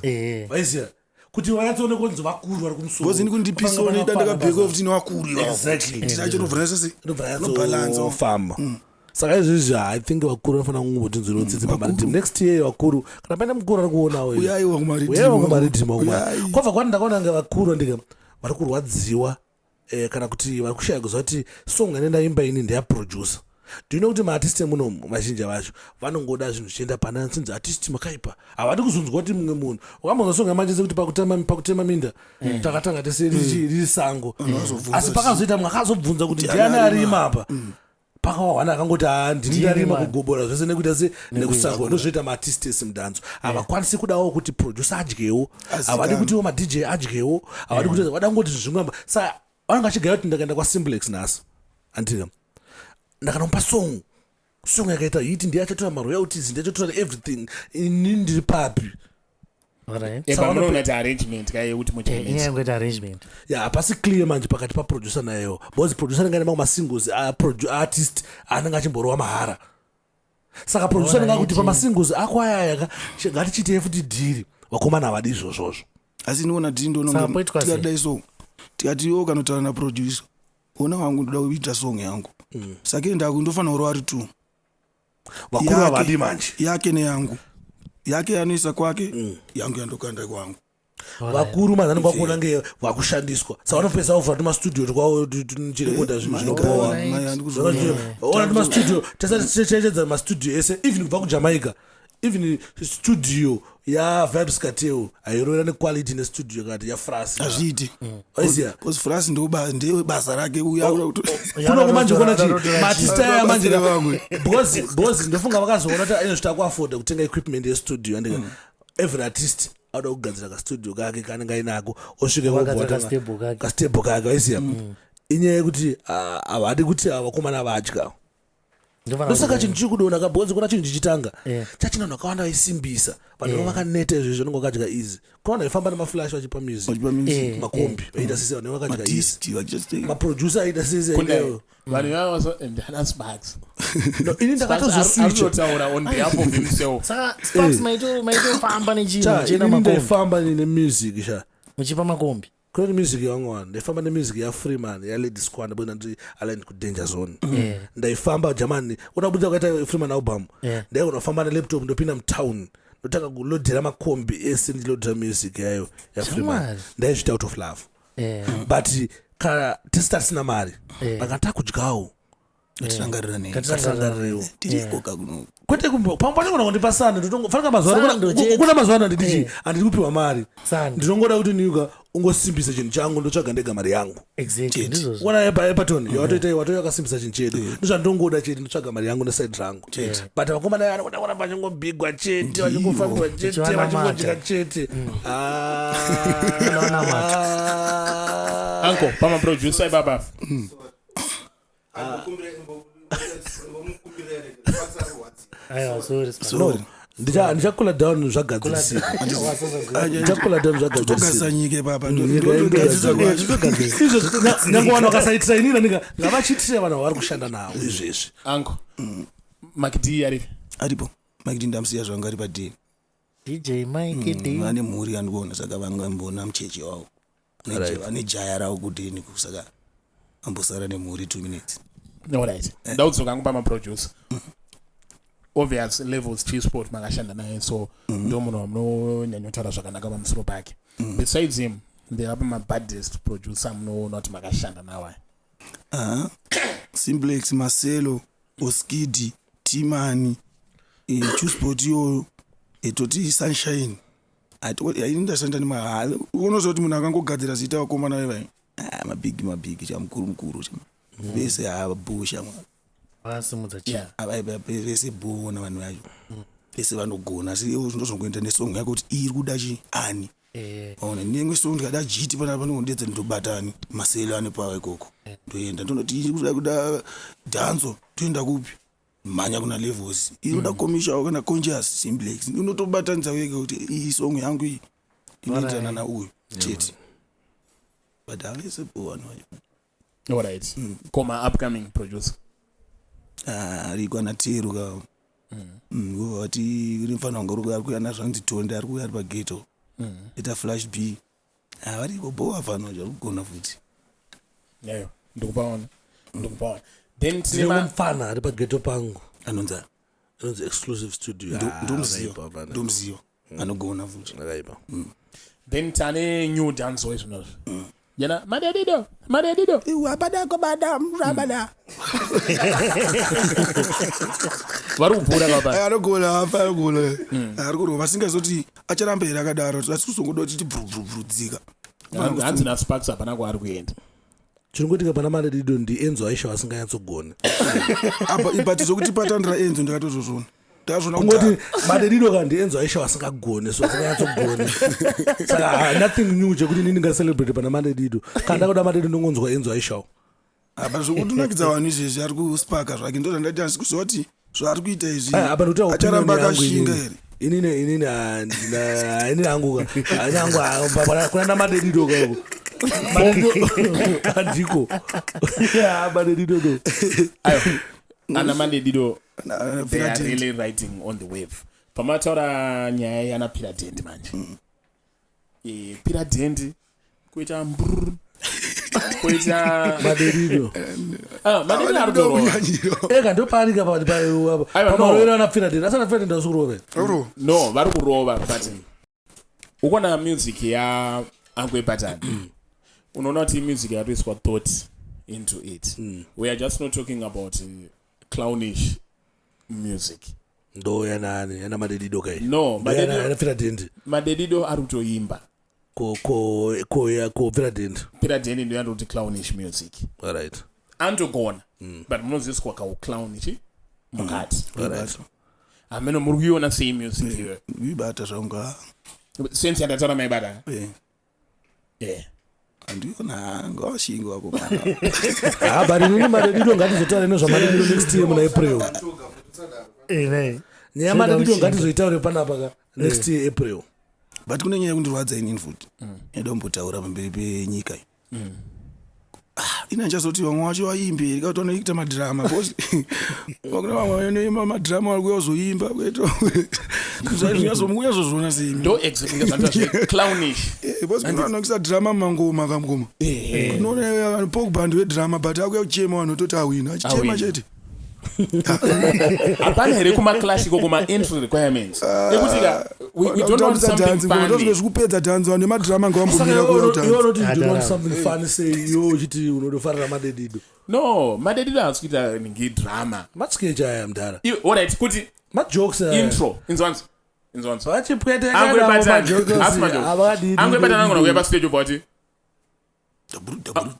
Vaiziva kuti vanyatsoone kunzi vakuru vari kumusoro. Because ini kundipisawo neda ndakabhekwa futi nevakuru ivavo. Exactly. Ndiracho sase. Ndobva Nobhalansa. yanyatsofamba. Saka izvizvi I think vakuru vanofanira kungotinzwirawo tsitsi pamariddim next year. Vakuru, kana paine mukuru ari kuonawo, Uyaiwa kumariddim. uyaiwa kumariddim. Uyai. Kwabva kwati ndakaona kunge vakuru, andika, vari kurwadziwa, kana kuti vari kushaya kuziva kuti song ine ndaimba ini ndeyaproducer. Do you know kuti maartist emunomu vazhinji vacho vanongoda zvinhu zvichienda pana sinzi artist makaipa, havadi kuzonzwa kuti mumwe munhu wakambonzwa song yamanje sekuti pakutema minda takatanga tese riri sango, vazobvunza. asi pakazoita mumwe akazobvunza kuti Ndiani ndiani arima? arima apa, pakawawana akangoti haa, ndini Ndini ndarima man. kugobora zvese nekuita se nekusakura. Ndozvoita maartist ese mudanzo, havakwanisi kudawo kuti producer adyewo. Azikanwe. Havadi kutiwo madj adyewo, havadi kuti vada kungoti zvingamba. Saka vanenge vachigaya kuti ndakaenda kwasimplex nhasi, andika, ndakanomupa song, song yakaita hit, ndiye achatora maroyalties, ndiye achatora everything, inini ndiri papi? Alright. Eba Saka munoona kuti arrangement ka yekuti Inyaya muchimix. yekuita arrangement. Ya, hapasi clear manje pakati paproducer nayewo, because producer anenge ane mamwe masingles artist anenge achimborova mahara, saka producer anenge akuti pamasingles ako ayaya ka ngatichiitei futi dhiri. Vakomana havadi izvozvozvo. Asi ndinoona dhiri, Saka poitwa sei? tikadai so, tikati iwo kanotaura naproducer, ona wangu, ndoda kuita song yangu, saka endaku ndofanira kurova ari two. Vakuru havadi manje. Yake neyangu, yake yanoisa kwake, yangu yandokanda kwangu. Vakuru manje anenge akuona nge vakushandiswa, saka vanopesa kuvhura tumastudio twavo tuchirekodha zvinhu zvinobowa. Mai, handikuzviona. Ona tumastudio, tisati tichechedza mastudio ese, even kubva kuJamaica. Even studio yaVybz Kartel hairovera nequality nestudio kati yafrasi. Hazviiti. Waiziya? Because frasi ndebasa rake uya. Kuno manje kuona chi maartist aya manje Batsira vamwe. Because ndofunga vakazoona kuti aine zvitakuafforda kutenga equipment yestudio, andika every artist auda kugadzira kastudio kake kaanenge ainako, osvika Wakagadzira kastable kake. Kastable kake, waiziya? Inyaya yekuti havadi kuti vakomana vadya. Ndofana Ndosaka chinhu chiri kudiona kabhozi kuna chinhu chichitanga chachina vanhu vakawanda vaisimbisa vanhu vanga vakaneta. Izvezvi vanenge vakadya easy. Kuna vanhu vaifamba nemaflash vachipa music, Vachipa music. Makombi vaita sese, vanhu vakadya easy. Madisti vachiita. Maproducer aita sese. Kundai, vanhu ivava ndana Sparks. No, ini ndakatozoswitcha. Arikutotaura on behalf of himself. Saka Sparks, maitofamba nechinhu Cha, chena inini makombi? Ndaifamba nemusic sha. Muchipa makombi? Kune music yangu wani, ndaifamba nemusic yaFreeman, yaLady Squanda, because ndandi aligned kuDanger Zone. Ndaifamba jamani, unabuda kukaita Freeman album, ndaigona kufamba nelaptop, ndopinda mutown, ndotanga kulodhera makombi ese, ndilodhera music yayo yaFreeman. Shamwari. Ndaizviita out of love, but kana tisi tatisina mari, kana takudyawo, Tirangarira nei? ngatirangarireo. Tiriko kakuno. Kwete pamwe pacho kundipa sando, fanika mazuva ano- Sando chete. kuna mazuva ano handidi chi, handidi kupiwa mari. Sando. Ndinongoda kuti niuka ungosimbisa chinhu changu, ndotsvaga ndega mari yangu. Exactly, ndizvozvo. Ona epatoni yawatoita, watoita wakasimbisa chinhu chedu, ndozvandongoda chete, ndotsvaga mari yangu neside rangu. But vakomana vanoda kuramba vachingobhigwa chete, vachingofambirwa chete, Vachivanamata. vachingodya chete. Vanonamata. Ah. Uncle, pamaproducer ipapa. Aiwa, sorry, Sparks. No, ndichakula down, zvagadzirisika. Ndichakula down, Togasa zvagadzirisika. nyika ipapa. Nyika izvo nyange vanhu vakasaitira inini, ndinga ngavachiitire vanhu vavari kushanda navo izvezvi. Uncle Mike D aripi? Aripo Mike, ndamusiya zvangu ari padheni. DJ Mike D. Vane mhuri andikuona, saka vangambona mucheche wavo. Vane jaya ravo kudheni, saka ambosara nemhuri 2 minutes. Alright, ndaudzoka hangu pamaproducer. Obvious, Levels Chillspot makashanda naye, so ndo munhu wamunonyanyotaura zvakanaka pamusoro pake. Besides him, ndeapa mabaddest producer munoona kuti makashanda nawo aya? Aha. Simplex, Marcelo, Oskidi, Timani, Chusport iyoyo, toti Sunshine. Ini ndashanda nema, unoziva kuti munhu akangogadzira zita, vakomana vevai, mabhigi mabhigi, chamukuru mukuru chama vese havabhusha. Vasimudza chinhu. Vese bhona vanhu vacho vese vanogona, asi iwe ndozongoenda nesong yako kuti iri kuda chi ani. Ona nemwe song ndikada jiti panapa panongondedza, ndobatani Maselo ane pawa ikoko, ndoenda ndonoti iri kuda kuda dhanzo, toenda kupi? Mhanya kuna Levels. Iri kuda commercial kana conscious, Simplex. Unotobatanidza wega kuti iyi song yangu iyi inoenderana nauyu chete, but havese bo vanhu vacho. Alright, koma upcoming producer? Ah, ariko anatero ka. Vobva vati uri mufana wanga uri kuuya nazvanzi Tonde ari kuuya ari pageto, ita Flash B. Ah, variko bo vafana vacho vari kugona futi. Yayo, ndikupaona, ndikupaona. Then tine Ndine mufana ari pageto pangu. Anonzi? Anonzi Exclusive Studio. Ah, Ndomuziva. akaipa mfana. Ndomuziva, anogona futi. Akaipa. Then tane new dance izvinozvi yena Madedido, Madedido. Abadako bada rabada. Vari kupfuura papa. Anogona afa, anogona, ari kurova asingazoti acharamba here akadaro, asi kuzongoda kuti tibvurubvurudzika. Hanzi naSparks hapana kwaari kuenda. Chinongoitika pana Madedido ndiEnzo Aisha vasinganyatsogoni. But zvokuti patandira Enzo ndakatozozvona, ndakazvona. Kungoti Madedido ka ndiEnzo Aisha vasingagoni, so vasinganyatsogoni, saka nothing new chekuti inini ndingacelebrate pana Madedido. Kana ndakuda Madedido, ndongonzwa Enzo Aishawo. Apa zvokuti unakidza vanhu izvezvi ari kuspaka zvake, ndozvandati asi kuziva kuti zvaari kuita izvi Apa ndikuti acharamba opinion yangu. akashinga Inini. here? Inini inini hangu ka, ini hangu kuna naMadedido kako andiko Madedido do. Ayo, ana Madedido, they are Piratent. really riding on the wave. Pamataura nyaya yana Piradhendi manje, Piradhendi kuita mbrr, kuita Madedido. Ah, Madedido ari kurova. Ega ndopaarika. Aiwa, no. Pamarovero ana Piradhendi, asana Piradhendi asikurove. No, vari kurova, but ukona music ya Uncle Pattern, unoona kuti music yakatoiswa thought into it. We are just not talking about clownish music. Ndo yanani yana Madedido kai? No, Madedido- Yana Piradendi. Madedido ari kutoimba. Ko ko ko ya ko Piradendi. Piradendi ndo yandoti clownish music. Alright. Anotogona, but munoziswa kauclownish mukati. Alright. Hameno muri kuiona sei music iyoyo? Ibata zvangu ha. Sense yandataura maibata? Eh, Yeah. Handiona ngawashingi wako mwana. Ah, but inini Madedido ngatizotaura nezvaMadedido next year muna April. Ine. Nyaya yaMadedido ngatizoitaure panapa ka next year April. But kune nyaya yekundirwadza inini futi yaida kumbotaura pamberi penyika iyi. Ah, ini handichazoti vamwe vacho vaimbe rikati vanoita madhirama because kune vamwe vanoimba madhirama vari kuuya kuzoimba kunyazozviona sei Ndo exactly zvandataura zveclownish. Because kune vanoisa dhirama mumangoma kamukoma, unoona vanhu pokubhandi wedhirama, but akuya kuchema vanhu ototi awina achichema Awina. chete. Hapana here kumaclash ikoko ma-entry requirements ekuti ka we don't want something funny? Ndozvikupedza dhanzi, vanhu vemadhirama Saka ngavambomira kuuya iwe kudhanzi. unoti you do want Adara. something funny sei iwe uchiti unodofarira Madedido? No, Madedido haasi kuita ningi drama. Masketch aya mudhara. Iwe, alright, kuti Majokes aya. intro inzwanzo inzwanzo. Vachipwete Angwebatana angona kuuya pastage obva kuti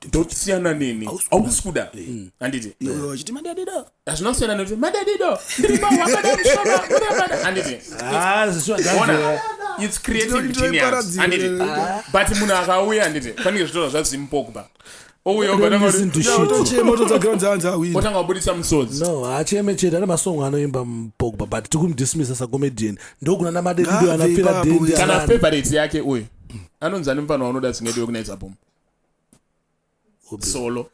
ndosiyana neni, hausi kuda, handiti? Iwe wachiti Madadido. Hazvina kusiyana nekuti Madadido ndiri pawabada mushoma murabada, handiti? Ona, it's creative genius, Ndinoiparadzira. handiti? But munhu akauya, handiti, panenge zvitorwa zvaZimpogba, ouya Otochema otodzagira kunzi hanzi awina. otanga kubudisa musodzi. No, haacheme chete, ane masong anoimba Pogba, but tikumudismissa sacomedian ndokuna naMadedido Ngabve anapfira ipapo, dendi. ya. Kana anani. favorite yake uyu anonzi ani, mufana wanoda dzingediwe kunaidza bomu solo?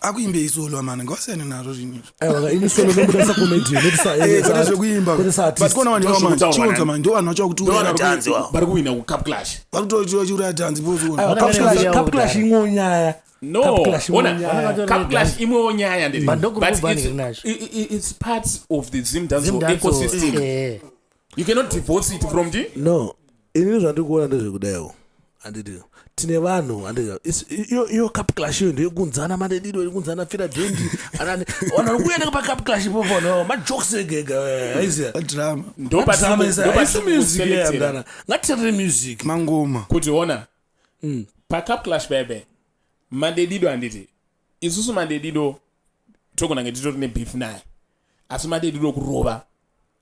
Akuimbei solo amana, ngavasiyane nazvo zvinhu izvi. Aiwa, ini solo ndomuda sacomedian, not Eh, kwete zvekuimba, kwete but saartist. kona vanhu ivavo manje, Ndozvekutaurwa chiunza nani. manje, ndo vanhu vacho vakuti dhanzi wavo. Vari kuwina kucup clash. Vari kutochiuraya dhanzi boziona. Aiwa, Vana Cup vane Clash- mbiya Cup Clash kudhara. imwewo nyaya. No, Cup Clash imwewo ona, nyaya. Cup clash imwewo nyaya ndiri. But ndokuri But kubva ndiri it's part of the Zimdanzo Zimdanzo, ecosystem. You cannot divorce it from the No, inini zvandiri kuona ndezvekudaiwo, handiti? Tine vanhu, handiti? Iyo cup clash iyo ndeyekunzana Madedido, yekunzana Fira Dendi anani, vanhu vari kuenda pacup clash ipopo no majokes ega ega, aiziya. Drama. Haisi music iya, mdana, ngatiterere music. Mangoma. Kuti ona, pacup clash bebe Madedido, handiti? Isusu Madedido togona nge titori nebeef naye, asi Madedido kurova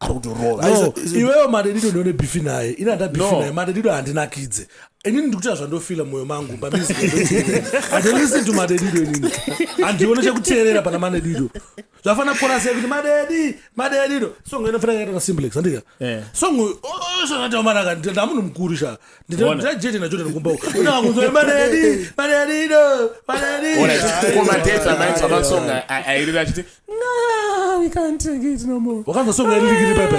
ari kutorova. No, iwewe Madedido ndione bifi naye, ini handa bifi No. naye. Madedido handinakidze inini, ndikuita zvandofila mwoyo mangu pamusic. Handilisten to Madedido inini, handione chekuteerera pana Madedido. Zvafana korasi yekuti Madedi Madedido song inofana yakaita nasimplex, handika? Eh. Song songatamanaka, ndamunhu mukuru sha. Ona. Ndinajete naJordan kumba unakunzwa Madedi Madedido Madedi. Komadetsa amainzwa masonga airira achiti, "No, we can't take it no more." Wakanzwa song yaririkiri pepe?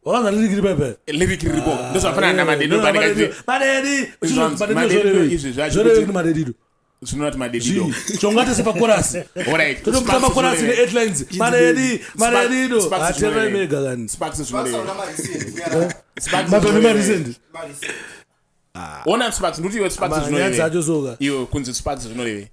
Wakanzwa ririkiri pepe? Lyric riripo, ndozvafanana naMadedido panenge achiti Madedi. Zvanzi, Madedido izvi zvacho Zvoreve kuti- kuti Madedido zvinoti Madedido. chongati sepakorasi. Alright, Totopita Sparks makorasi zvinoreve. ne-eight lines, Madedi Madedido. Sparks Haterai zvinoreve. mega kani. Sparks zvinoreve. Sparks Mabhemi zvinoreve. marecent. Ona, Sparks, ndikuti iwe Sparks Nyaya zvinoreve. dzacho soka. Iwe kunzi Sparks zvinoreve,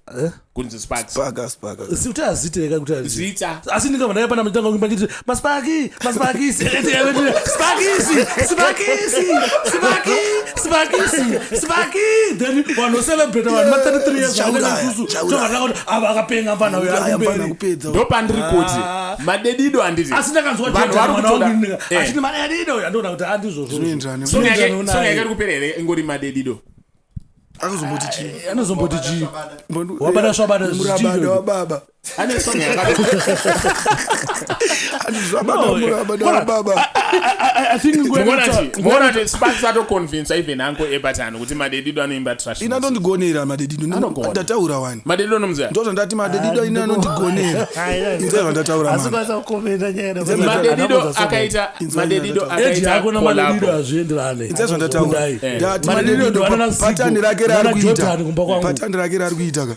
kunzi Sparks. Spaka spaka. Si kuti azite ka kuti azite. Zita. Asi ndingabva ndaya pana mutanga kuimba nditi maspaki maspakisi, spakisi spakisi spaki spakisi spaki, then vanhu celebrate vanhu ma 33 years. Chauraya, isusu chauraya. tobva kuti ava akapenga mfana uyo Uraya mfana ari kumberi. kupedza. Ndopandiri kuti Madedido, handiti? Asi ndakanzwa Vanhu Jordan vari mwana kutoda- wangu ndinga Eh. achiti Madedido, andoona kuti andizvozvo. Zvinoenderana. Song yake Zvinoenderana song yake naye. iri kupera here ingori Madedido? Akazomboti chii? Anozomboti chii? Wabada swabada. Murabada Zvichii? wababa. Ane song yakati Ati zvabada murabada wababa. I think nguva muona kuti Sparks atoconvinsa even anko Ebatano kuti Madedido anoimba trash Ina music. anondigonera Madedido. Anogona. Ndataura wani. Madedido unomuziva? Ndozvandati Madedido ina anondigonera. Inzai zvandataura Asi mani. kwanisa kukomenda nyaya. Madedido akaita Madedido Eji akaita yako naMadedido collabo. hazvienderane. Inzai zvandataura. Kudai. Ndati Madedido Madedido anana Zigo, patani rake raari nana Jordan kuita. kumba kwangu. Patani rake raari kuita ka.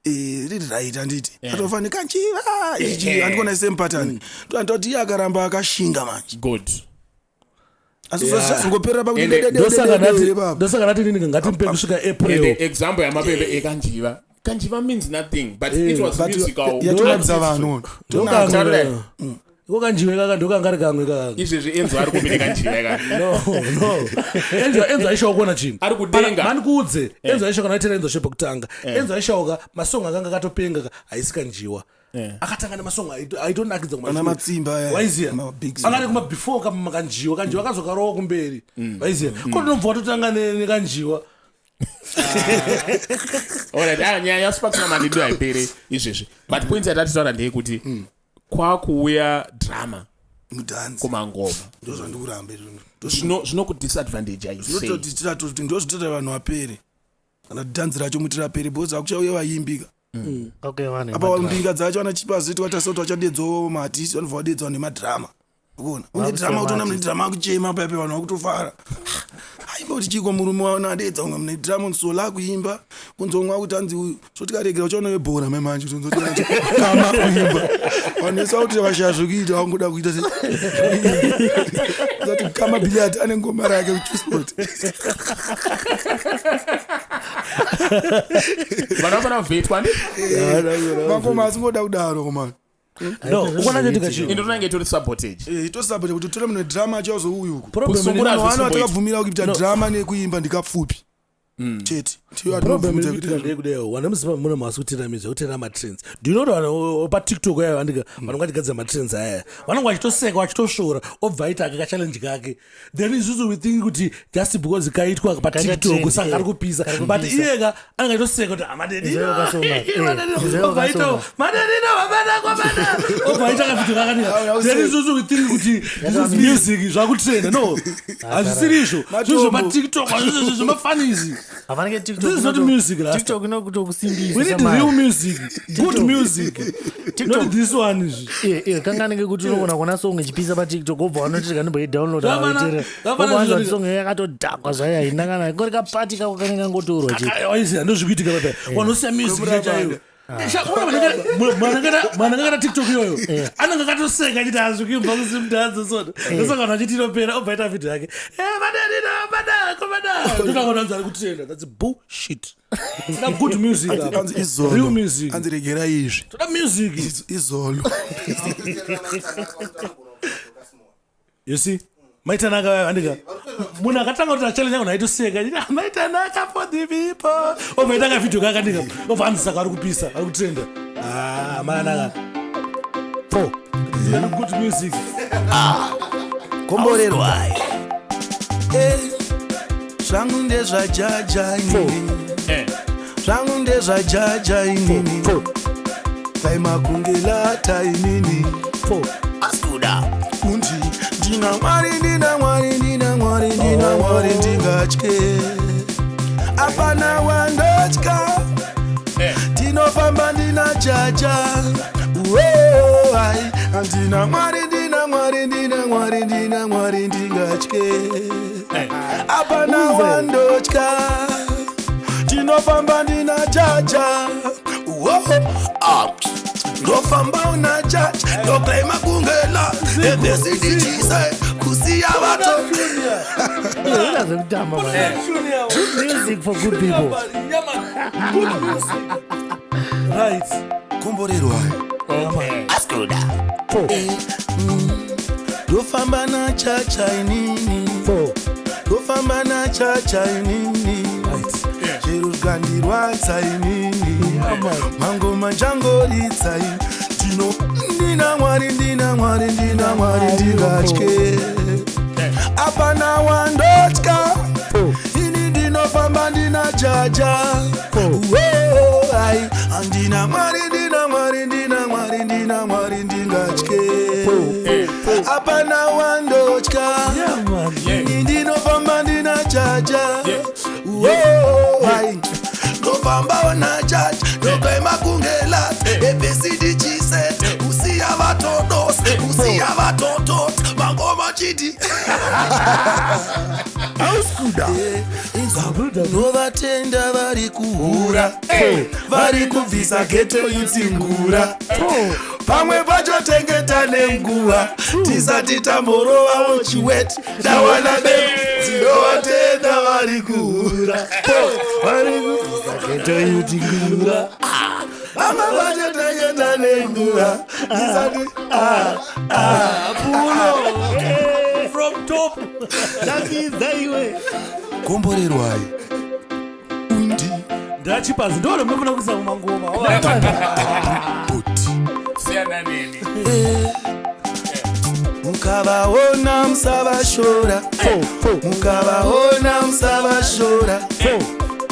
Eh, riri right, handiti? Atofanika kanchiva. Ichi andikuona same pattern. Ndoti iye akaramba akashinga manje. Good. Asi zvazongoperera pakuti Ende- Ndosaka ndati- baba. ndosaka ndati nini ngatimpe kusvika And the April. example yamapepe ekanjiva, kanjiva means nothing, but it was But musical. yatonakisa vanhu. Ndokanga- Taura. Iko kanjiwe kaka ndokanga kari kamwe kaka. Izvezvi Enzo ari kumirika njiva kaka. No, no. Enzo aishawo kuona chinhu. Ari kudenga. Mandikuudze. Enzo aishawo kana aitera Enzo Shepo kutanga. Enzo aishawo ka masong akanga akatopenga ka haisi kanjiwa. Akatanga nemasong aitonakidza Ana matsimba aya, Waiziya. ma big Akati kuma before kama kanjiwa, kanjiwa kazokarowa kumberi. Waiziya. Ko ndinobva watotanga nekanjiwa. Alright, ah, nyaya yaSparks naMandido haipere izvezvi. But point yatatitaura ndeyekuti kwakuuya drama Mudhanzi. kumangoma. Ndozvandikuramba izvozvo. Zvinokudisadvantage ayi sei? Zvinototi tiratoti ndozvitoita vanhu vapere. Kana dhanzi racho muti rapere because akuchauya vaimbi ka. Okay, vanhu Apa vemadhirama. mbinga dzacho ana chipazi twatasa kuti vachadedzawo maartist vanobva vadedzawo nemadhirama. Ukuona? Une dhirama kutoona mune dhirama akuchema paipe vanhu vakutofara. Aimba kuti chiko murume waona adedza umwe mune dhirama musola akuimba. Kunzi umwe akuti hanzi uyu zvotikarega uchaona webhora mai manje utonzwa kuti kama kuimba. Vanhu vese vakuti vashaya zvekuita vangoda kuita se. Zati kama billiard ane ngoma rake kuchusport. Vanhu vanofanira kuvhetwa ndi? Mangoma asingoda kudaro komana. No, ukuona chotika chinhu. Ndo tinenge itori sabotage. Itosapota kuti tore mune drama acho azouyu uku. Problem Kusungura Vanhu vano zvisimboita. vatakabvumira kuita drama nekuimba ndikapfupi chete ndiyo Problem atinobvumidza iri kuitika kuita ndeyekudayo vanhu vemuzimbabwe mune mhasi kutera music kutera matrends. Do you know kuti vanhu paTikTok aya vandika vanonga vachigadzira matrends aya vanonga vachitoseka vachitosvora obva aita ake kachallenge kake then isusu we think kuti just because kaitwa paTikTok trend, saka kari kupisa kari but kupisa. iyeka anenge achitoseka kuti amadedino Izvozvo kasonga, izvozvo obva aita kasonga. madedino vabada kwabada obva aita kavideo kakanika then isusu we think kuti this is music zvakutrenda no hazvisiri izvo zvinhu zvepaTikTok hazvisi zvemafanisi. Hafanike TikTok This is not music, Rasta. TikTok inokutokusimbisa We need samai. real music, good music, not this one. izvi. Iye, iye, kanganike kuti unogona kuona song ichipisa paTikTok wobva wanoti kandimboidownloada Zvafana- waiterera. zvafana Wobva wanzwa zvinoti- kuti song iyo yakatodhakwa zvayo haina kana kori kapati kako kanenge kangotorwa chete. Aiziya ndozvikuitika papa. Vanosiya music chaiyo. Mwana akata TikTok iyoyo anenge akatoseka achiti hazvikuibva kusimudhanzo sona ndosaka vanhu vachiti inopera obva aita vhidhiyo yake madadina madako madako ndotaona anzi ari kutrenda. That's bullshit. Toda good music apa. Anzi Real izolo music. anzi regera izvi Toda music. Izolo. You see, maitanaka vaya vandika munhu akatanga kuti achallenge yangu aitoseka achiti "Ah, maitanaka for the people obva aita kavidhio kakandika obva anzi saka ari kupisa ari kutrenda. Ah, maanaka four good music. Komborerwai. Zvangu ndezvajaja inini. Zvangu ndezvajaja inini. Four, Taimakungelata inini. four. Askuda. Kunti ndina Mwari, ndina Mwari, ndina Mwari, ndina Mwari, ndingatye. Hapana wandotya. Tinofamba ndina jaja. Uo, ai, ndina Mwari, ndina Mwari, ndina Mwari, ndina Mwari, ndingatye. Hapana wandotya. Tinofamba ndina jaja. Uo, ah, ndofamba una jaja ndoklaima kungela ebesidichise kusiya vato. Iye, ina zvekutamba, man. Good music for good people. Right. Komborerwai. Askuda. Four, Ndofamba nachacha inini. four. Ndofamba nachacha inini. Right. Chero zvikandirwadza inini mangoma njangoridza ini ndino ndina Mwari, ndina Mwari, ndina Mwari, ndingatye. Hapana wandotya. Ini ndinofamba ndina jaja. Uo, ai, andina Mwari, ndina Mwari, ndina Mwari, ndina Mwari, ndingatye. Hapana wandotya. Yeah, man. Ini ndinofamba ndina jaja. Uo, ai, ndofamba na jaja ndokaima kunge lat ebcdgset usiya vatodos usiya vatotot mangoma chiti Auskuda. Novatenda vari kuhura vari kubvisa geto yutsingura pamwe pacho tengeta nenguva tisati tamborovawo chiweti ndawana be ndinovatenda vari kuhura vari kubvisa geto yutsingura. Vamwe vacho tengeta nenguva tisati From top. Takidza iwe. Komborerwai undi. Ndachipazi ndo ramunofana kuisa mumangoma. Kuti Siyana neni. Mukavaona musavashora, mukavaona musavashora,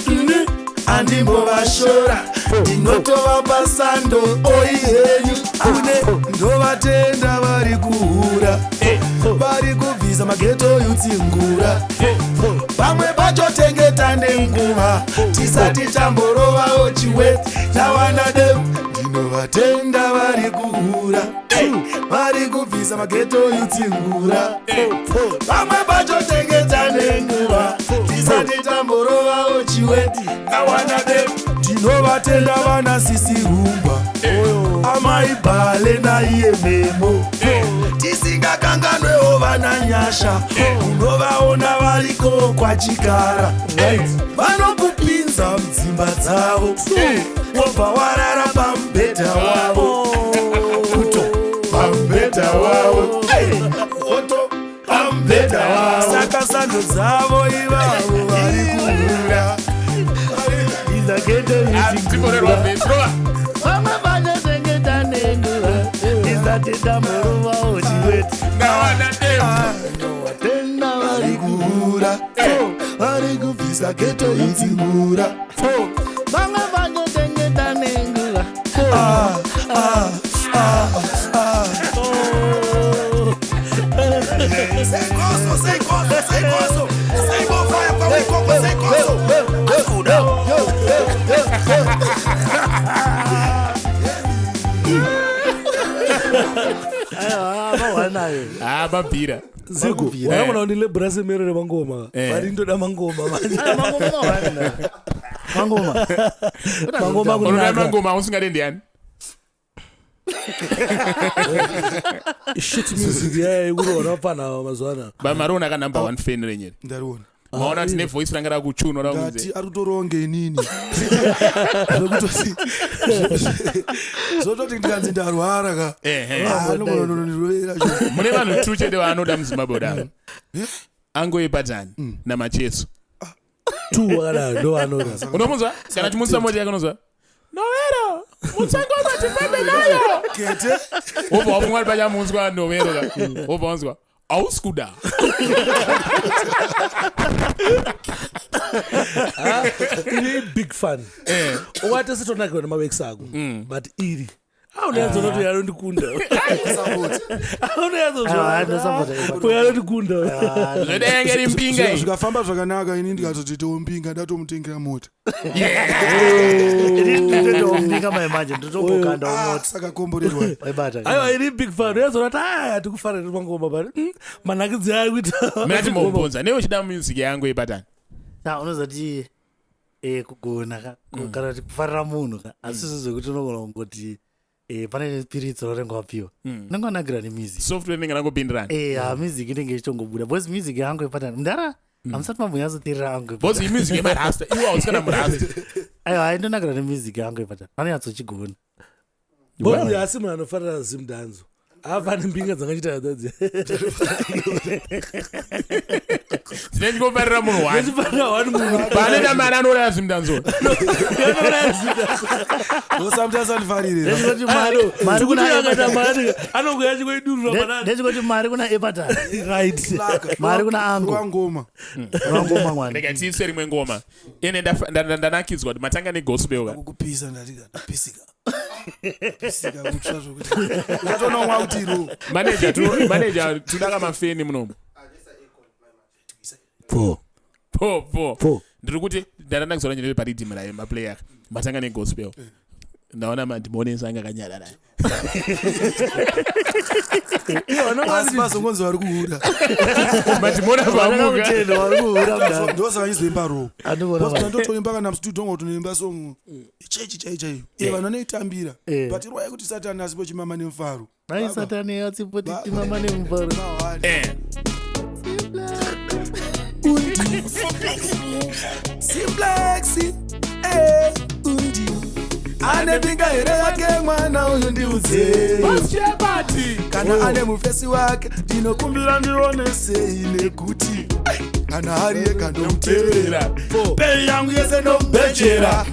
ini handimbovashora, ndinotovapa sando oi henyu kune ndovatenda vari kuhura, vari kubvisa mageto yutsingura. Pamwe pacho tengeta nenguva tisati tamborovawo chiweti tawana dem. Ndinovatenda vari kuhura, vari kubvisa mageto yutsingura. Pamwe pacho tengeta nenguva tisati tamborovawo chiweti tawana dem. Ndinovatenda vana sisi rumba, amai bhale naiye memo, tisingakanganwewo vana nyasha, unovaona variko kwachikara. Vanokupinza mudzimba dzavo, wobva warara pamubhedha wavo, kuto pamubhedha wavo, woto pamubhedha wavo. Saka sando dzavo ivavo vari kuhura. Izaketo. Timborerwa vhesi rova. Vamwe vachotengeta nenguva tisati tamborovawo chiweti. Ndawana dem. Tenda vari vari kuhura, vari kubvisa geto idzingura. Vamwe vachotengeta nenguva. Seikoso, seikoso, seikoso, seibofaya kwawikoko, seikoso asikuda. Aiwa, vawanayo. Ah, mabhira. Zigo, Vakubvira. wakaona kuti lebhura semero remangoma. Eh. Vari ndoda mangoma manje. Aiwa, mangoma mawana. Mangoma. Mangoma Unoda kunaka. mangoma usingade ndiani? Shit music yaya yekurohwa vapfana mazuva anaya. Ba mariona ka number 1 fan renyeri. Ndariona. Maona tine voice ranga rakuchuna Ndati rakunze. ari kutoronge inini zvekutoti zvototi ndikanzi ndarwara ka. Ehe. Ah, anongonondirovera. Mune vanhu two chete vaanoda muZimbabwe kudaro. Angoipatani naMacheso. Two wakadaro ndo vanoda. Unomunzwa? Kana chimunzwa moti yake unonzwa. Novero, mutsangoma tifambe nayo. Kete. Wobva wafunga kuti pachamunzwa Novero ka. Wobva wanzwa hausi kuda. Iri big fan. Ukati sitonakirwa nemaworks ako. But iri. Aunyatsona kuti anondikunda. Aiwa, ndosapota ipapo. Aunyatsona anondikunda. Zvoda yange iri mbinga iyi. Zvikafamba zvakanaka, ini ndikatoti tombinga, ndatomutengera mota. Ndinotombinga mai manje, ndotongokanda Ah, umota. saka komborerwa. Waibata. Aiwa, iri big fan. Uyazoona kuti aya tikufarira mangoma but manakidzi ayo kuita. Mina timbobvunza newe uchida music yangu ipatani. Na unozati kugona ka kana kuti kufarira munhu ka asi izvo zvekuti unogona kungoti pane spirits raunenge wapiwa, unenge wanakirwa nemusic. Software inenge rangopindirana. Ha, music inenge ichitongobuda because music yangu ipatani mudara hamusati mambonyatsoteerera angu. Because imusic yemarasta iwe hausi kana murasta. Aiwa, aindonakirwa nemusic yangu ipatani, vanonyatsochigona. Boy asi munhu anofarira zimdanzo. Hapana mbinga dzangachiita dzadzi. Dzine chingofarira munhu wani. Achifarira one munhu. Paanoita mari anouraya zvimudanzo. Osamutasandifarire. Ndechikuti mari Kuti kuna akaita Epatan. mari anongoya chingoidurura panani. Ndechikuti mari kuna epatani, Right. mari kuna angu Rwangoma. rwangoma mwana. Rega tiise rimwe ngoma. Ine ndanakidzwa kuti matanga negospel ka. Kukupisa ndati ndapisika. Pisika kutsva zvokuti. Uchatoona umwe akuti ro. Manager manager tudaka mafeni munomu. Four. Po po. Four. Ndiri kuti ndanakidzwa nyere pariddim rayo maplayer. Matanga negospel. Ndaona madhimoni anga akanyarara. Asi mazongonzi vari kuhura. Madhimoni apamuka. Vakakutenda, vari kuhura mudara. Ndosaka ndizoimba ro. Andikuona mari. Ndotoimba kana mustudio ngo tonoimba song chechi chai chaiyo. Vanhu vanoitambira. Eh. But irwai kuti satani asipo chimama nemufaro. Ai satani atsipoti chimama nemufaro. Mahwani. Eh. Simplex, eh, undi. Ane mbinga here yake mwana uyu ndiudzei. Kana ane mufesi wake ndinokumbira ndionesei nekuti kana ari ega ndomutevera. Pei yangu yese ndomubhejera.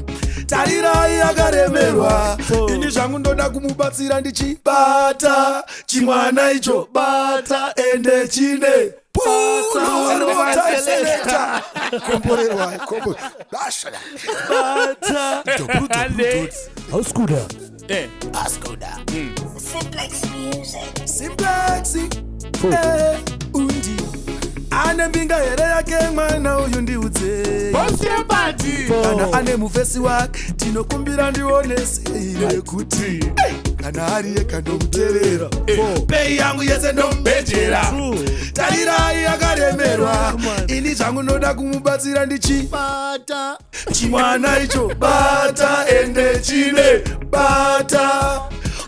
Tarirai akaremerwa. Ini zvangu ndoda kumubatsira ndichibata chimwana icho bata ende chine komborerwa kombo basha Hauskuda. Simplex Music. Simplex eh, undi ane mbinga here yake mwana uyu ndiudzei kana ane mufesi wake tinokumbira ndionesei nekuti kana ari ega ndomutevera pei yangu yese ndomubhejera tarirai akaremerwa ini zvangu ndoda kumubatsira ndichibata chimwana icho bata ende chine bata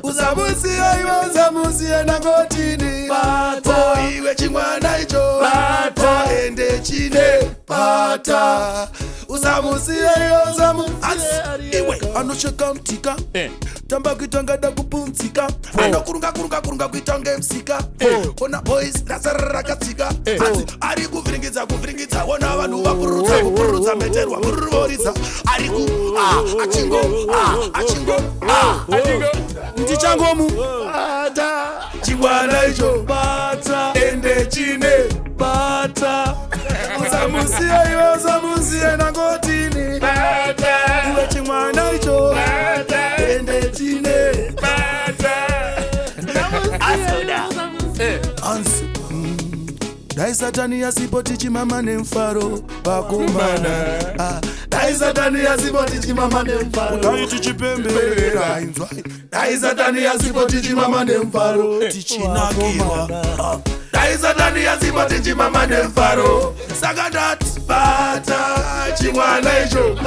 usamusiya iwe usamusiya nangotini bata iwe chimwana icho bata ende chine bata usamusiya iwe usamu Asi, iwe anocheka mutika tamba kuita ngada kupunzika anokurunga kurunga kurunga kuita ngemusika ona boys rasara rakatsika Hanzi ari kuvhiringidza kuvhiringidza ona vanhu vapururudza kupururudza mheterwa mururuvoridza ari ku a achingo a achingo a ndichangomu chimwana icho bata ende chine bata usamusiya iwe usamusiya nangotini iwe chimwana icho ende chine ansi dai satani yasipo tichimama nemufaro vakomana Ah, dai satani yasipo tichimama nemufaro dai tichipemberera inzwai dai satani yasipo tichimama nemufaro tichinakirwa Ah, dai satani yasipo tichimama nemufaro saka ndati bata chimwana icho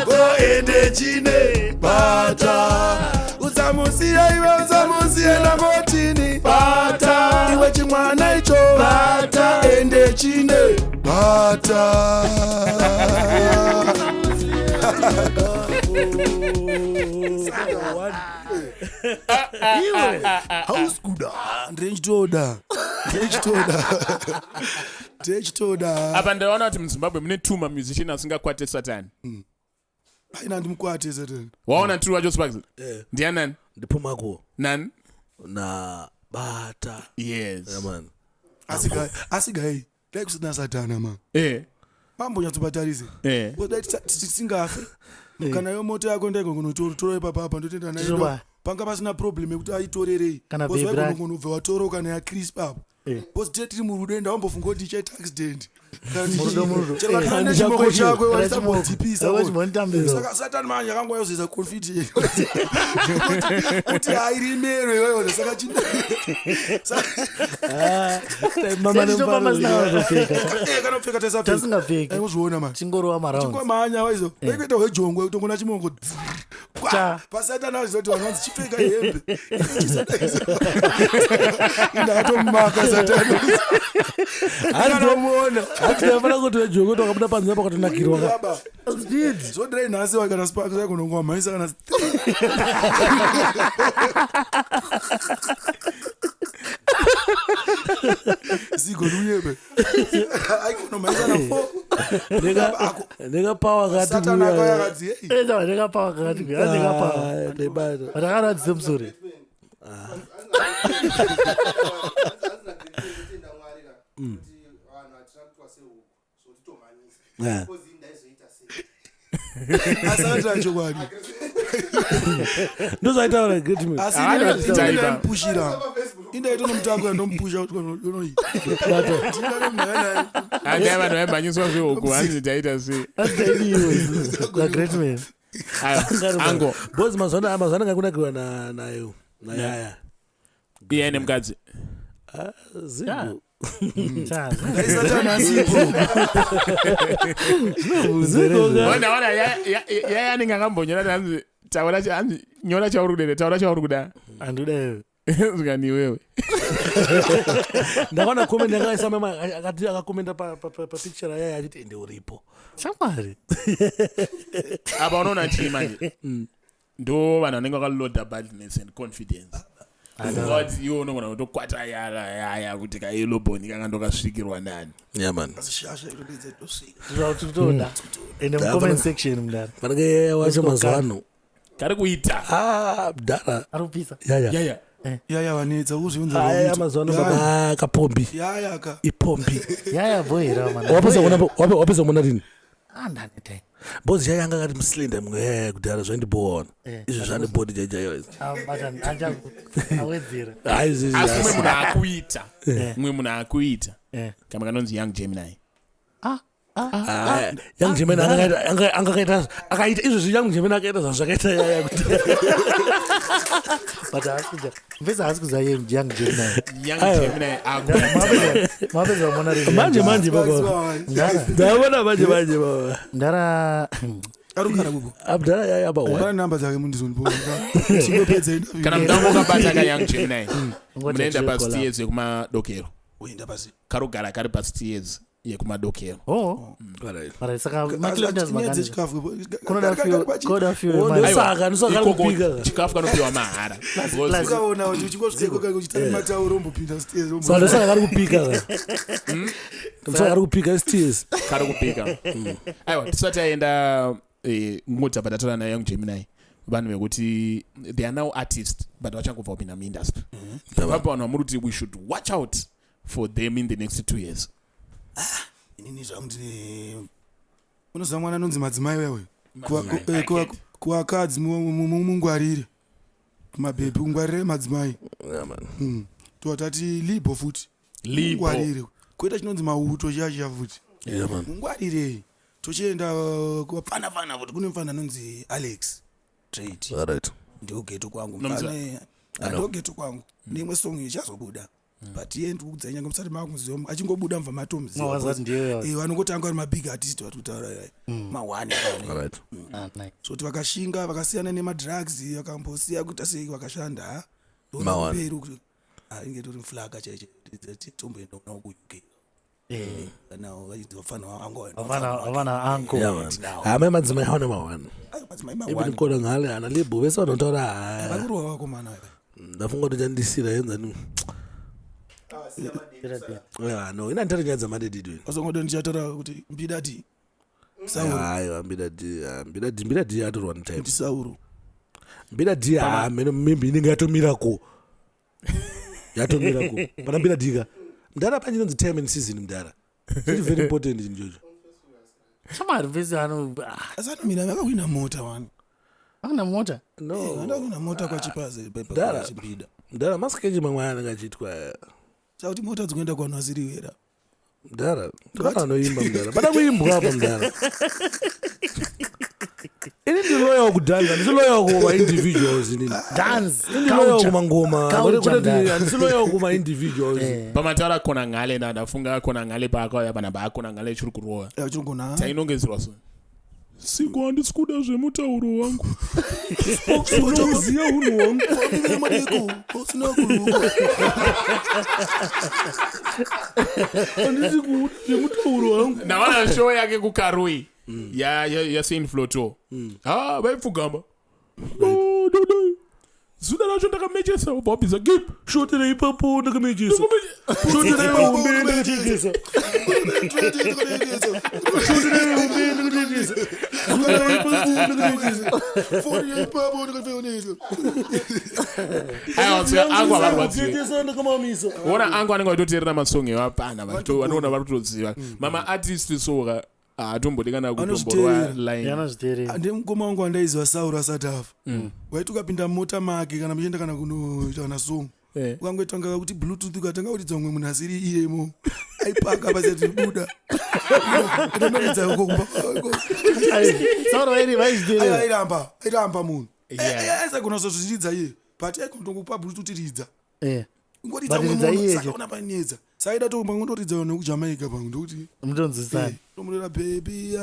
goende chine bata usamusiya iwe usamusiya nangotini bata iwe chimwana icho bata ende chine bata hauskuda ndechitoda ndechitoda ndechitoda Apa ndaona kuti muZimbabwe mune two mamusician asingakwate Satani. Aina ndimukwate satani. Waona two wacho Sparks? Ndianani? Ndiphumako Nani? na bata. Yes. Yeah, man. Asigai dai kusina satani ma mambonyatsopatarise dai tisingafe kana yo moto yako ndaigongonotora ipapa apa ndotenda nayo Tinoba. panga pasina problem yekuti aitorerei Kana babe rake. waigonongonobva watoroka neyacrisp apo because tete tiri murudo enda wambofunga kuti ichaita accident Murudo, murudo. Chero kana nechimoko chakwe Kana waisambodhipisa chimoko. Wachimbonitambira. saka satani manje akangouya kuzoisa confidence kuti hairimero iweyo saka Mama Tichitofamba nemufaro. sina kuzopfeka. kana kupfeka Tasingapfeki. tasapfeka manje Chingorova marounds. chingomhanya waizo vaikuita hwejongwe kutongona chimongo Cha. pasatani azoti vanhu vanzi chipfeka hembe ndakatomumaka satani Ndakatomuona. Hanzi kuti wejoko kuti wakabuda panze apa wakatonakirwa ka. Baba, zvodai nhasi wa kana sparks aigonongomhanyisa kana zigonunyebe aigonomhanyisa na four Ndekapawa kati satani akauya akadzi "Hey, Enda ndakapawa kakati ndakapawa. ndebata. Ndakaradzise musoro. Yeah. asatira chokwadi Ndozvaitaura great man. asi Ah, ini ndaipa. ndaimupushira indaitonomutakura ndomupusha kuti Bata. Handai vanhu vaimhanyiswa zvehuku hanzi taita sei. Azidaidiwe. The great man. Aiwa, Ango. Boys mazuva ano ngakunakirwa na nayo. Nayaya. Iye nemukadzi. Zigo. Cha. satani asipo Zigo ka. Ona ona yaya anenge akambonyora kuti hanzi taura hanzi nyora chauri kuda taura chauri kuda. Anduda iwe. Zvikani iwewe. Ndakaona comment yakaisa mama akati akakomenda pa pa pa picture yaya achiti ende uripo. Shamwari. Apa unoona chii manje? Ndo vanhu vanenge vakaloda badness and confidence. Kuti iwe unogona kutokwata yala yaya kuti kaeloboni kanga ndokasvikirwa nani. Yeah man. Asi shasha inodedza tosvika. Tinoda ende mucomment section mudara. Panenge yaya wacho mazuva ano. Kari kuita. Ah, mdara. Ari kupisa. Yaya. Yaya. Yaya vanetsa kuzviunza. Ah, yaya mazuva ano baba kapombi. Yaya ka. Ipombi. Yaya boy here mana. Wapedza kuona wapedza kuona rini? Ah, ndaneta. Bozi yaya anga akati muslender mumwe yaya kudhara zvaindibowa. Eh, Izvi zvane body chaiyo izvi. Ah, bata anja awedzera. Hayi izvi. Asi mumwe munhu akuita. Mumwe munhu akuita. Eh. Kamwe kanonzi Young Gemini. Ah, Ah, Young Gemini anga akaita akaita izvozvi Young Gemini akaita zvazvakaita yaya kudhara. but haasi kuziva. Mvese haasi kuziva Young Gemini. Young Gemini akuita. Mapedza kumona rini? Manje manje baba. Mdara. Ndaona manje manje baba. Mdara. Ari kugara kupo. Abdara yaya ba Pana namba dzake mundizonipo. Chingopedza interview. Kana mudango ukabata ka Young Gemini. Ungoti Munoenda tiri pastairs yekumadokero. Uenda pasi. Karugara kari pastairs yekumadokero. Oh. Alright, saka makilometers Nyaya makani? dzechikafu. Kunoda fuel, kunoda fuel manje. Ndosaka ndosaka ari Ikoko kupika. chikafu kanopiwa mahara. Because Ukaona kuti uchingosvika ikoko uchitanga matauro umbopinda stairs. Saka ndosaka ari kupika. Ndosaka ari kupika stairs. kari kupika. Aiwa tisati taenda ngoti apa tataura naYoung Gemini vanhu vekuti they are now artists but vachangobva kupinda muindustry. Papa vanhu vamuri kuti we should watch out for them in the next 2 years. Inini zvangu ndine unoziva mwana anonzi madzimai wewe. Madzimai. Kuwakadzi mungwarire. Kumabhebhi ungwarire madzimai. Yeah man. Towatati libo futi. Libo. Mungwarire. Koita chinonzi mauto chiya chiya futi. Yeah man. Mungwarirei. Tochienda kuvapfana fana futi kune mufana anonzi Alex Trade. All right. Ndogeto kwangu. Unomuziva? Mfana ndogeto kwangu. Neimwe song ichazobuda. But iye ndikukudzai nyange musati makuziva achingobuda mubva matomuziva. Mawaza kuti ndiye. Eh, vanongotanga vari mabig artist vari kutaura yaya. Mahwani. All right. Ah, nice. So kuti vakashinga vakasiyana nemadrugs vakambosiya kuita sei vakashanda ha. Ndoona Mahwani. kumberi kuti ah, inge tori muflaka chaicho tomboenda nawo kuUK. Eh. Kana vachinzi vafana vangu Havana uncle. Yeah man. Hama madzimai aona mahwani. madzimai Even mahwani. kona ngale ana libo vese vanotaura ha. Vari kurova vakomana ava. Ndafunga kuti chandisira yenzani. Yeah, no, ina nditari nyaya dzamadedido ini. Wazongoda ndichataura kuti mbidati Sauro Aiwa mbida d mbida d mbida d atorwa netime. ndi Sauro. Mbida d ha mene mimbi inenge yatomira ko. Yatomira ko. Pana mbida d ka. Mdara pane chinonzi time and season mdara. Chiri very important chinhu ichocho. Shamwari vese ano ah, Asi anomira vakahwina mota wani. akuna mota. No. Vakahwina mota kwachipaze Mdara. kwachimbida. Mdara maskechi mamwe aya anenge achiitwa. Saka kuti mota dzinoenda kuvanhu vasiri wera. Mdara. Mdara anoimba mdara. Pada kuimbwa apa mdara. Ini ndiloya kudhanga, ndisiloya kuma individuals inini. Dance. Ndiloya Culture. kumangoma. Culture, Kwete kuti mdara. handisiloya kuma individuals. Pamataura kona ngale na ndafunga kona ngale paakauya pana paakona ngale chiri kurova. Chirikugona. Tainongedzerwa so. Siku handisi kuda zvemutauro wangu. Unoziya hunhu hwangu. Madeko usina kuruka. Handisi kuda zvemutauro wangu. Ndaona show yake kuKarui. Ya ya ya Saint Floto. Ah, vaipfugama. Oh, no, no. Zuda racho ndakamechesa ubva wabvisa gip. Shotera ipapo ndakamechesa. Shotera ihombe ndakachekesa. Shotera ihombe ndakachekesa. Shotera ipapo ndakachekesa. Foni ipapo ndakafeonesa. Aiwa, saka angu avarwadziwe. Kuchekesa ndakamamisa. Ona angu anenge achitoteerera masong evapana vanoona vari kutoziva. Mama artist soka haatombodi kana kutomborwa Anozviteerera. line. Yanozviteerera. Ande mukoma wangu andaiziva Sauro asati afa. Waiti ukapinda mota make kana muchienda kana kunoita kana song. Ukangotanga kuti bluetooth ukatanga kuridza umwe munhu asiri iyemo. Aipaka pasati buda. Ndonoridza uko kumba. Sauro vairi vaizviteerera. Airamba, airamba munhu. Yeah. Aisagona kuzozviridza iye. But aigondokupa bluetooth ridza. Eh. Ungoridza But umwe ridza munhu iye saka una panetsa. Saka ida to vanhu vekuJamaica pangu ndokuti Mutonzwisana. ndomurera baby.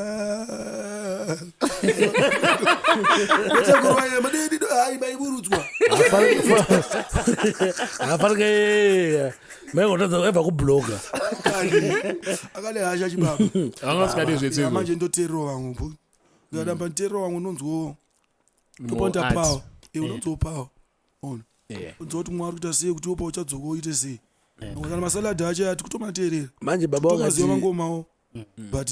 Maiburudzwa. Hafanike maingotadza aibva kubloga. Akale hasha chibaba. Vanga vasikadi zvetse Ya, manje ndoteererawo vamwe po. Ndikadamba nditeererawo vamwe unonzwawo Toponda More art. power. Unonzwa power. Ona. Yeah. Unzwa kuti Mwari kuita sei kuti upa uchadzoka uite sei. Kana masalad acho ati kutomateerera. Manje baba wakati Tomaziva mangomawo. But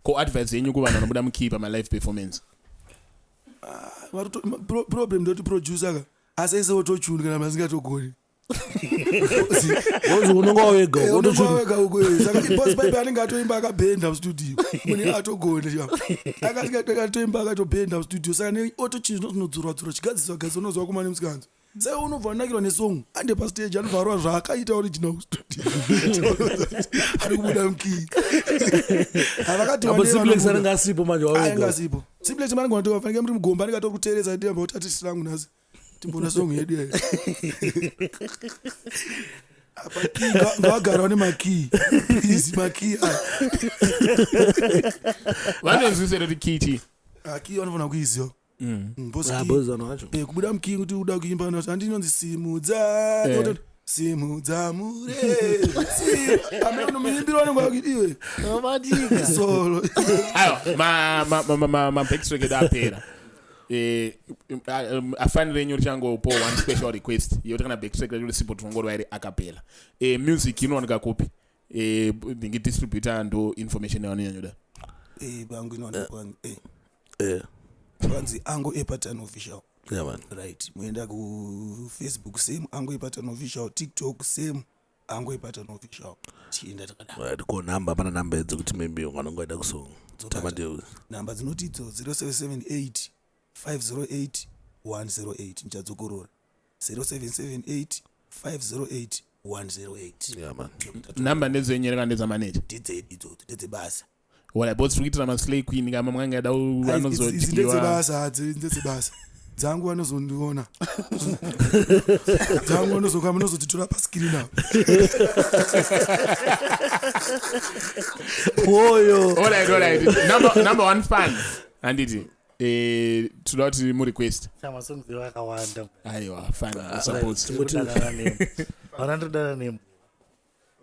Ko advice yenyu kuvanhu vanobuda mukey pamalive performance? Problem ndoti producer ka asaise autotune kana masingatogoni. Wozi unonga wega Eh, wotochuna. unonga wega uko, eh. Saka Boss Pipe anenge atoimba akabhenda mustudio mune atogona chiva akatoimba akatobhenda mustudio saka neautochine zvinodzorwa dzorwa chigadziswa gadziswa unozwa kumane musikanzi saka unobva wanakirwa nesong ande pastage anobva arova zvaakaita original kustudio ari kubuda mukii havakati Apo Simplex anenge asipo manje anenge wawega. asipo Simplex manenge wanatofanike muri mugomba anenge atori kuteereza ndiamba kuti atisi rangu nhasi timboona song yedu yayo apa key ngavagara vane makii please makii aya. Vanonzwisisa kuti key chii? Ah, key vanofanira kuiziva. Because Ah, key- boys vanhu vacho. Kubuda mukii kuti uda kuimba vanoti handi inonzi simudza Ototi, simudza mure amene muimbiro vanenge vakuti iwe Romantika. solo. Aiwa, mabacktrack edu apera. Afanire renyu richangopo one special request yekuti kana backtrack racho risipo tinongorwa iri acapella. Music inowanika kupi? Ndingi distributor ndo information yavanonyanyoda. Bangu inowanikwa vanzi Ango Epatan Official. Yeah, man. Right, muenda kufacebook same Ango Epatan Official, TikTok same Ango Epatan Official, tichienda takadaro. Right, ko namba pana namba dzekuti maybe unganonga waida kusong. Tama ndio. Namba dzinoti idzo 0778 508 108. Ndichadzokorora, 0778 508 108. Yeah, man. Namba ndedzenyu kana ndedzamaneja? Ndedzedu idzodzo, ndedzebasa. Wala boss tiri kuitira maslay queen kama mwangada Idzi anozodyiwa. ndedzebasa hadzi ndedzebasa. Dzangu vanozondiona, dzangu vanozoka munozodzitora paskirini apo. Oyo. Alright. Number one fan. Handiti. Toda kuti murequest. Masongs iwo akawanda. Aiwa, fan support. Ndikudanana nembwa. Vana ndikudanana nembwa.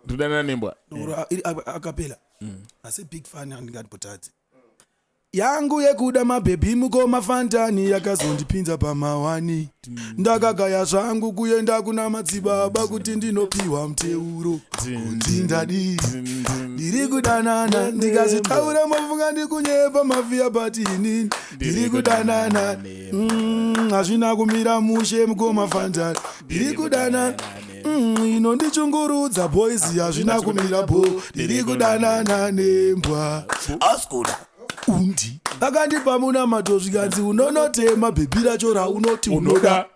Tudanana nembwa. Oro, iri akapela asi big fan handingatipotadzi yangu yekuda mabhebhi mukoma Fantani yakazondipinza pamawani. Ndakagaya zvangu kuenda kuna madzibaba kuti ndinopiwa muteuro kuti ndadii. Ndiri kudanana, ndikazvitaura mofunga ndikunyepa mafiya, but inini ndiri kudanana. Hazvina kumira mushe mukoma Fantani, ndiri kudanana. Inondichungurudza boys, hazvina kumira bo, ndiri kudanana nembwa asikuda undi akandipa munamato zvikanzi unonotema bhebhi racho raunoti unoda.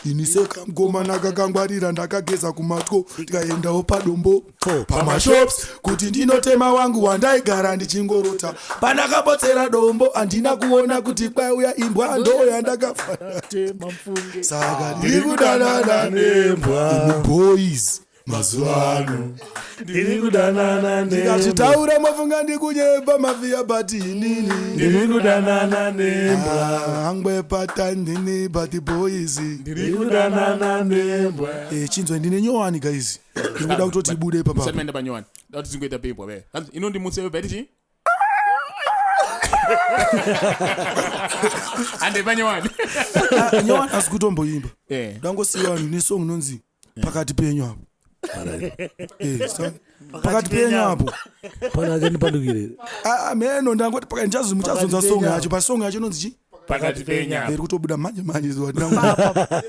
Ini sekamugomana kakangwarira ndakageza kumatwo, ndikaendawo padombo pamashops kuti ndinotema wangu wandaigara ndichingorota. Pandakapotsera dombo handina kuona kuti kwauya imbwa ndo yandakafana. Saka ndiri kudanana Nembwa. nembwa boys mazuva ano. Ndiri kudanana nembwa. Ndikazvitaura mofunga ndikunyepa mafiya, but inini Ndiri kudanana nembwa. Angwe patandini but boys Ndiri kudanana nembwa. Chinzwa, ndine nyowani guys, ndikuda kutoti ibude Musati ipapa. maenda panyowani. Dai kuti tingoita pepo be. Hanzi inondimutsa iwe bhaiti chii? Hande panyowani. Ah, nyowani asi kutomboimba. Ndangosiya vanhu nesong inonzi pakati penyu apo. Pakati penyu apo. Pana achandipandukire. Ah, ah, meno ndangoti pakati muchazonzwa Pakati song penyu yacho. Pasong yacho inonzi chi Pakati penyu apo. Iri kutobuda manje manje zuva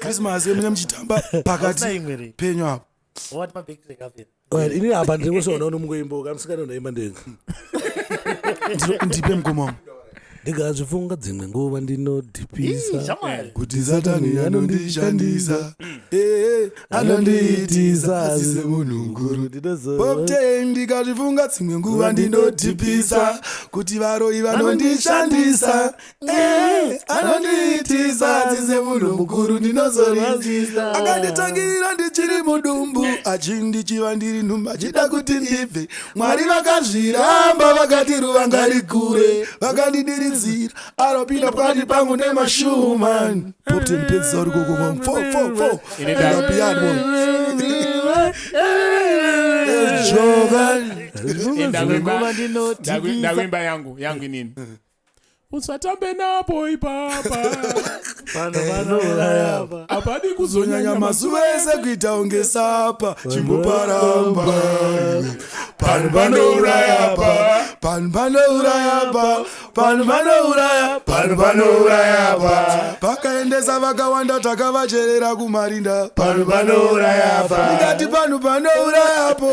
Christmas mune muchitamba Hausina pakati imwe re. penyu apo. Wati mabacktrack apera. Alright, ini apa ndiri kusoona unomungoimba kamusikana unoimba ndega. Ndipe mukoma wangu. Ndikazvifunga dzimwe nguva ndinodhipisa. Shamwari. Kuti Satani anondishandisa, anondiitisa asi semunhu mukuru Poptain, ndikazvifunga dzimwe nguva ndinodhipisa kuti varoi vanondishandisa, anondiitisa asi semunhu mukuru ndinozorizisa. Akanditangirira ndichiri mudumbu achindichiva ndiri nhumbu achida kuti ndibve. Mwari vakazviramba, vakati ruva ngarikure, vakandidiridzira aropinda pakati pangu nemashuman. Poptain, pedzisa uri koko kwangu. Fo fo fo. Ndapiyani. Jogan. Ndakuimba yangu inini. Usatambe napo ipapa. Vanhu vanouraya apa. Hapadi Nyanya kuzonyanya mazuva ese kuita unge sapa chimboparamba. Panhu panouraya pa, panhu panouraya pa, panhu panouraya, panhu panouraya pa. Pakaendesa vakawanda takavacherera kumarinda. Panhu panouraya pa. Ndikati panhu panouraya po,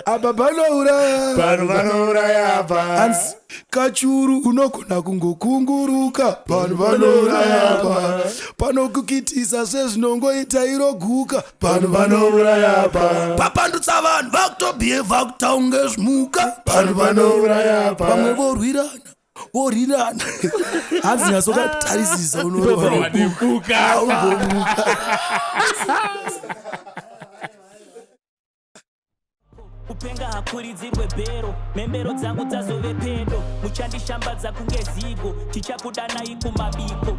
apa panouraya. Vanhu vanouraya pa. Hanzi kachuru unogona kungokunguruka panhu panouraya pa panokukitisa sezvinongoita iro guka panhu panouraya pa papandutsa vanhu vakutobhiyevha kutaunge zvimuka panhu panouraya pa vamwe vorwirana vorirana hanzi nyatsokatarisisa unorova Vanekuka. aumbomuka. Kupenga hakuridzirwe bhero, mhembero dzangu dzazove pedo, muchandishambadza kunge zigo, tichakudanai kumabiko.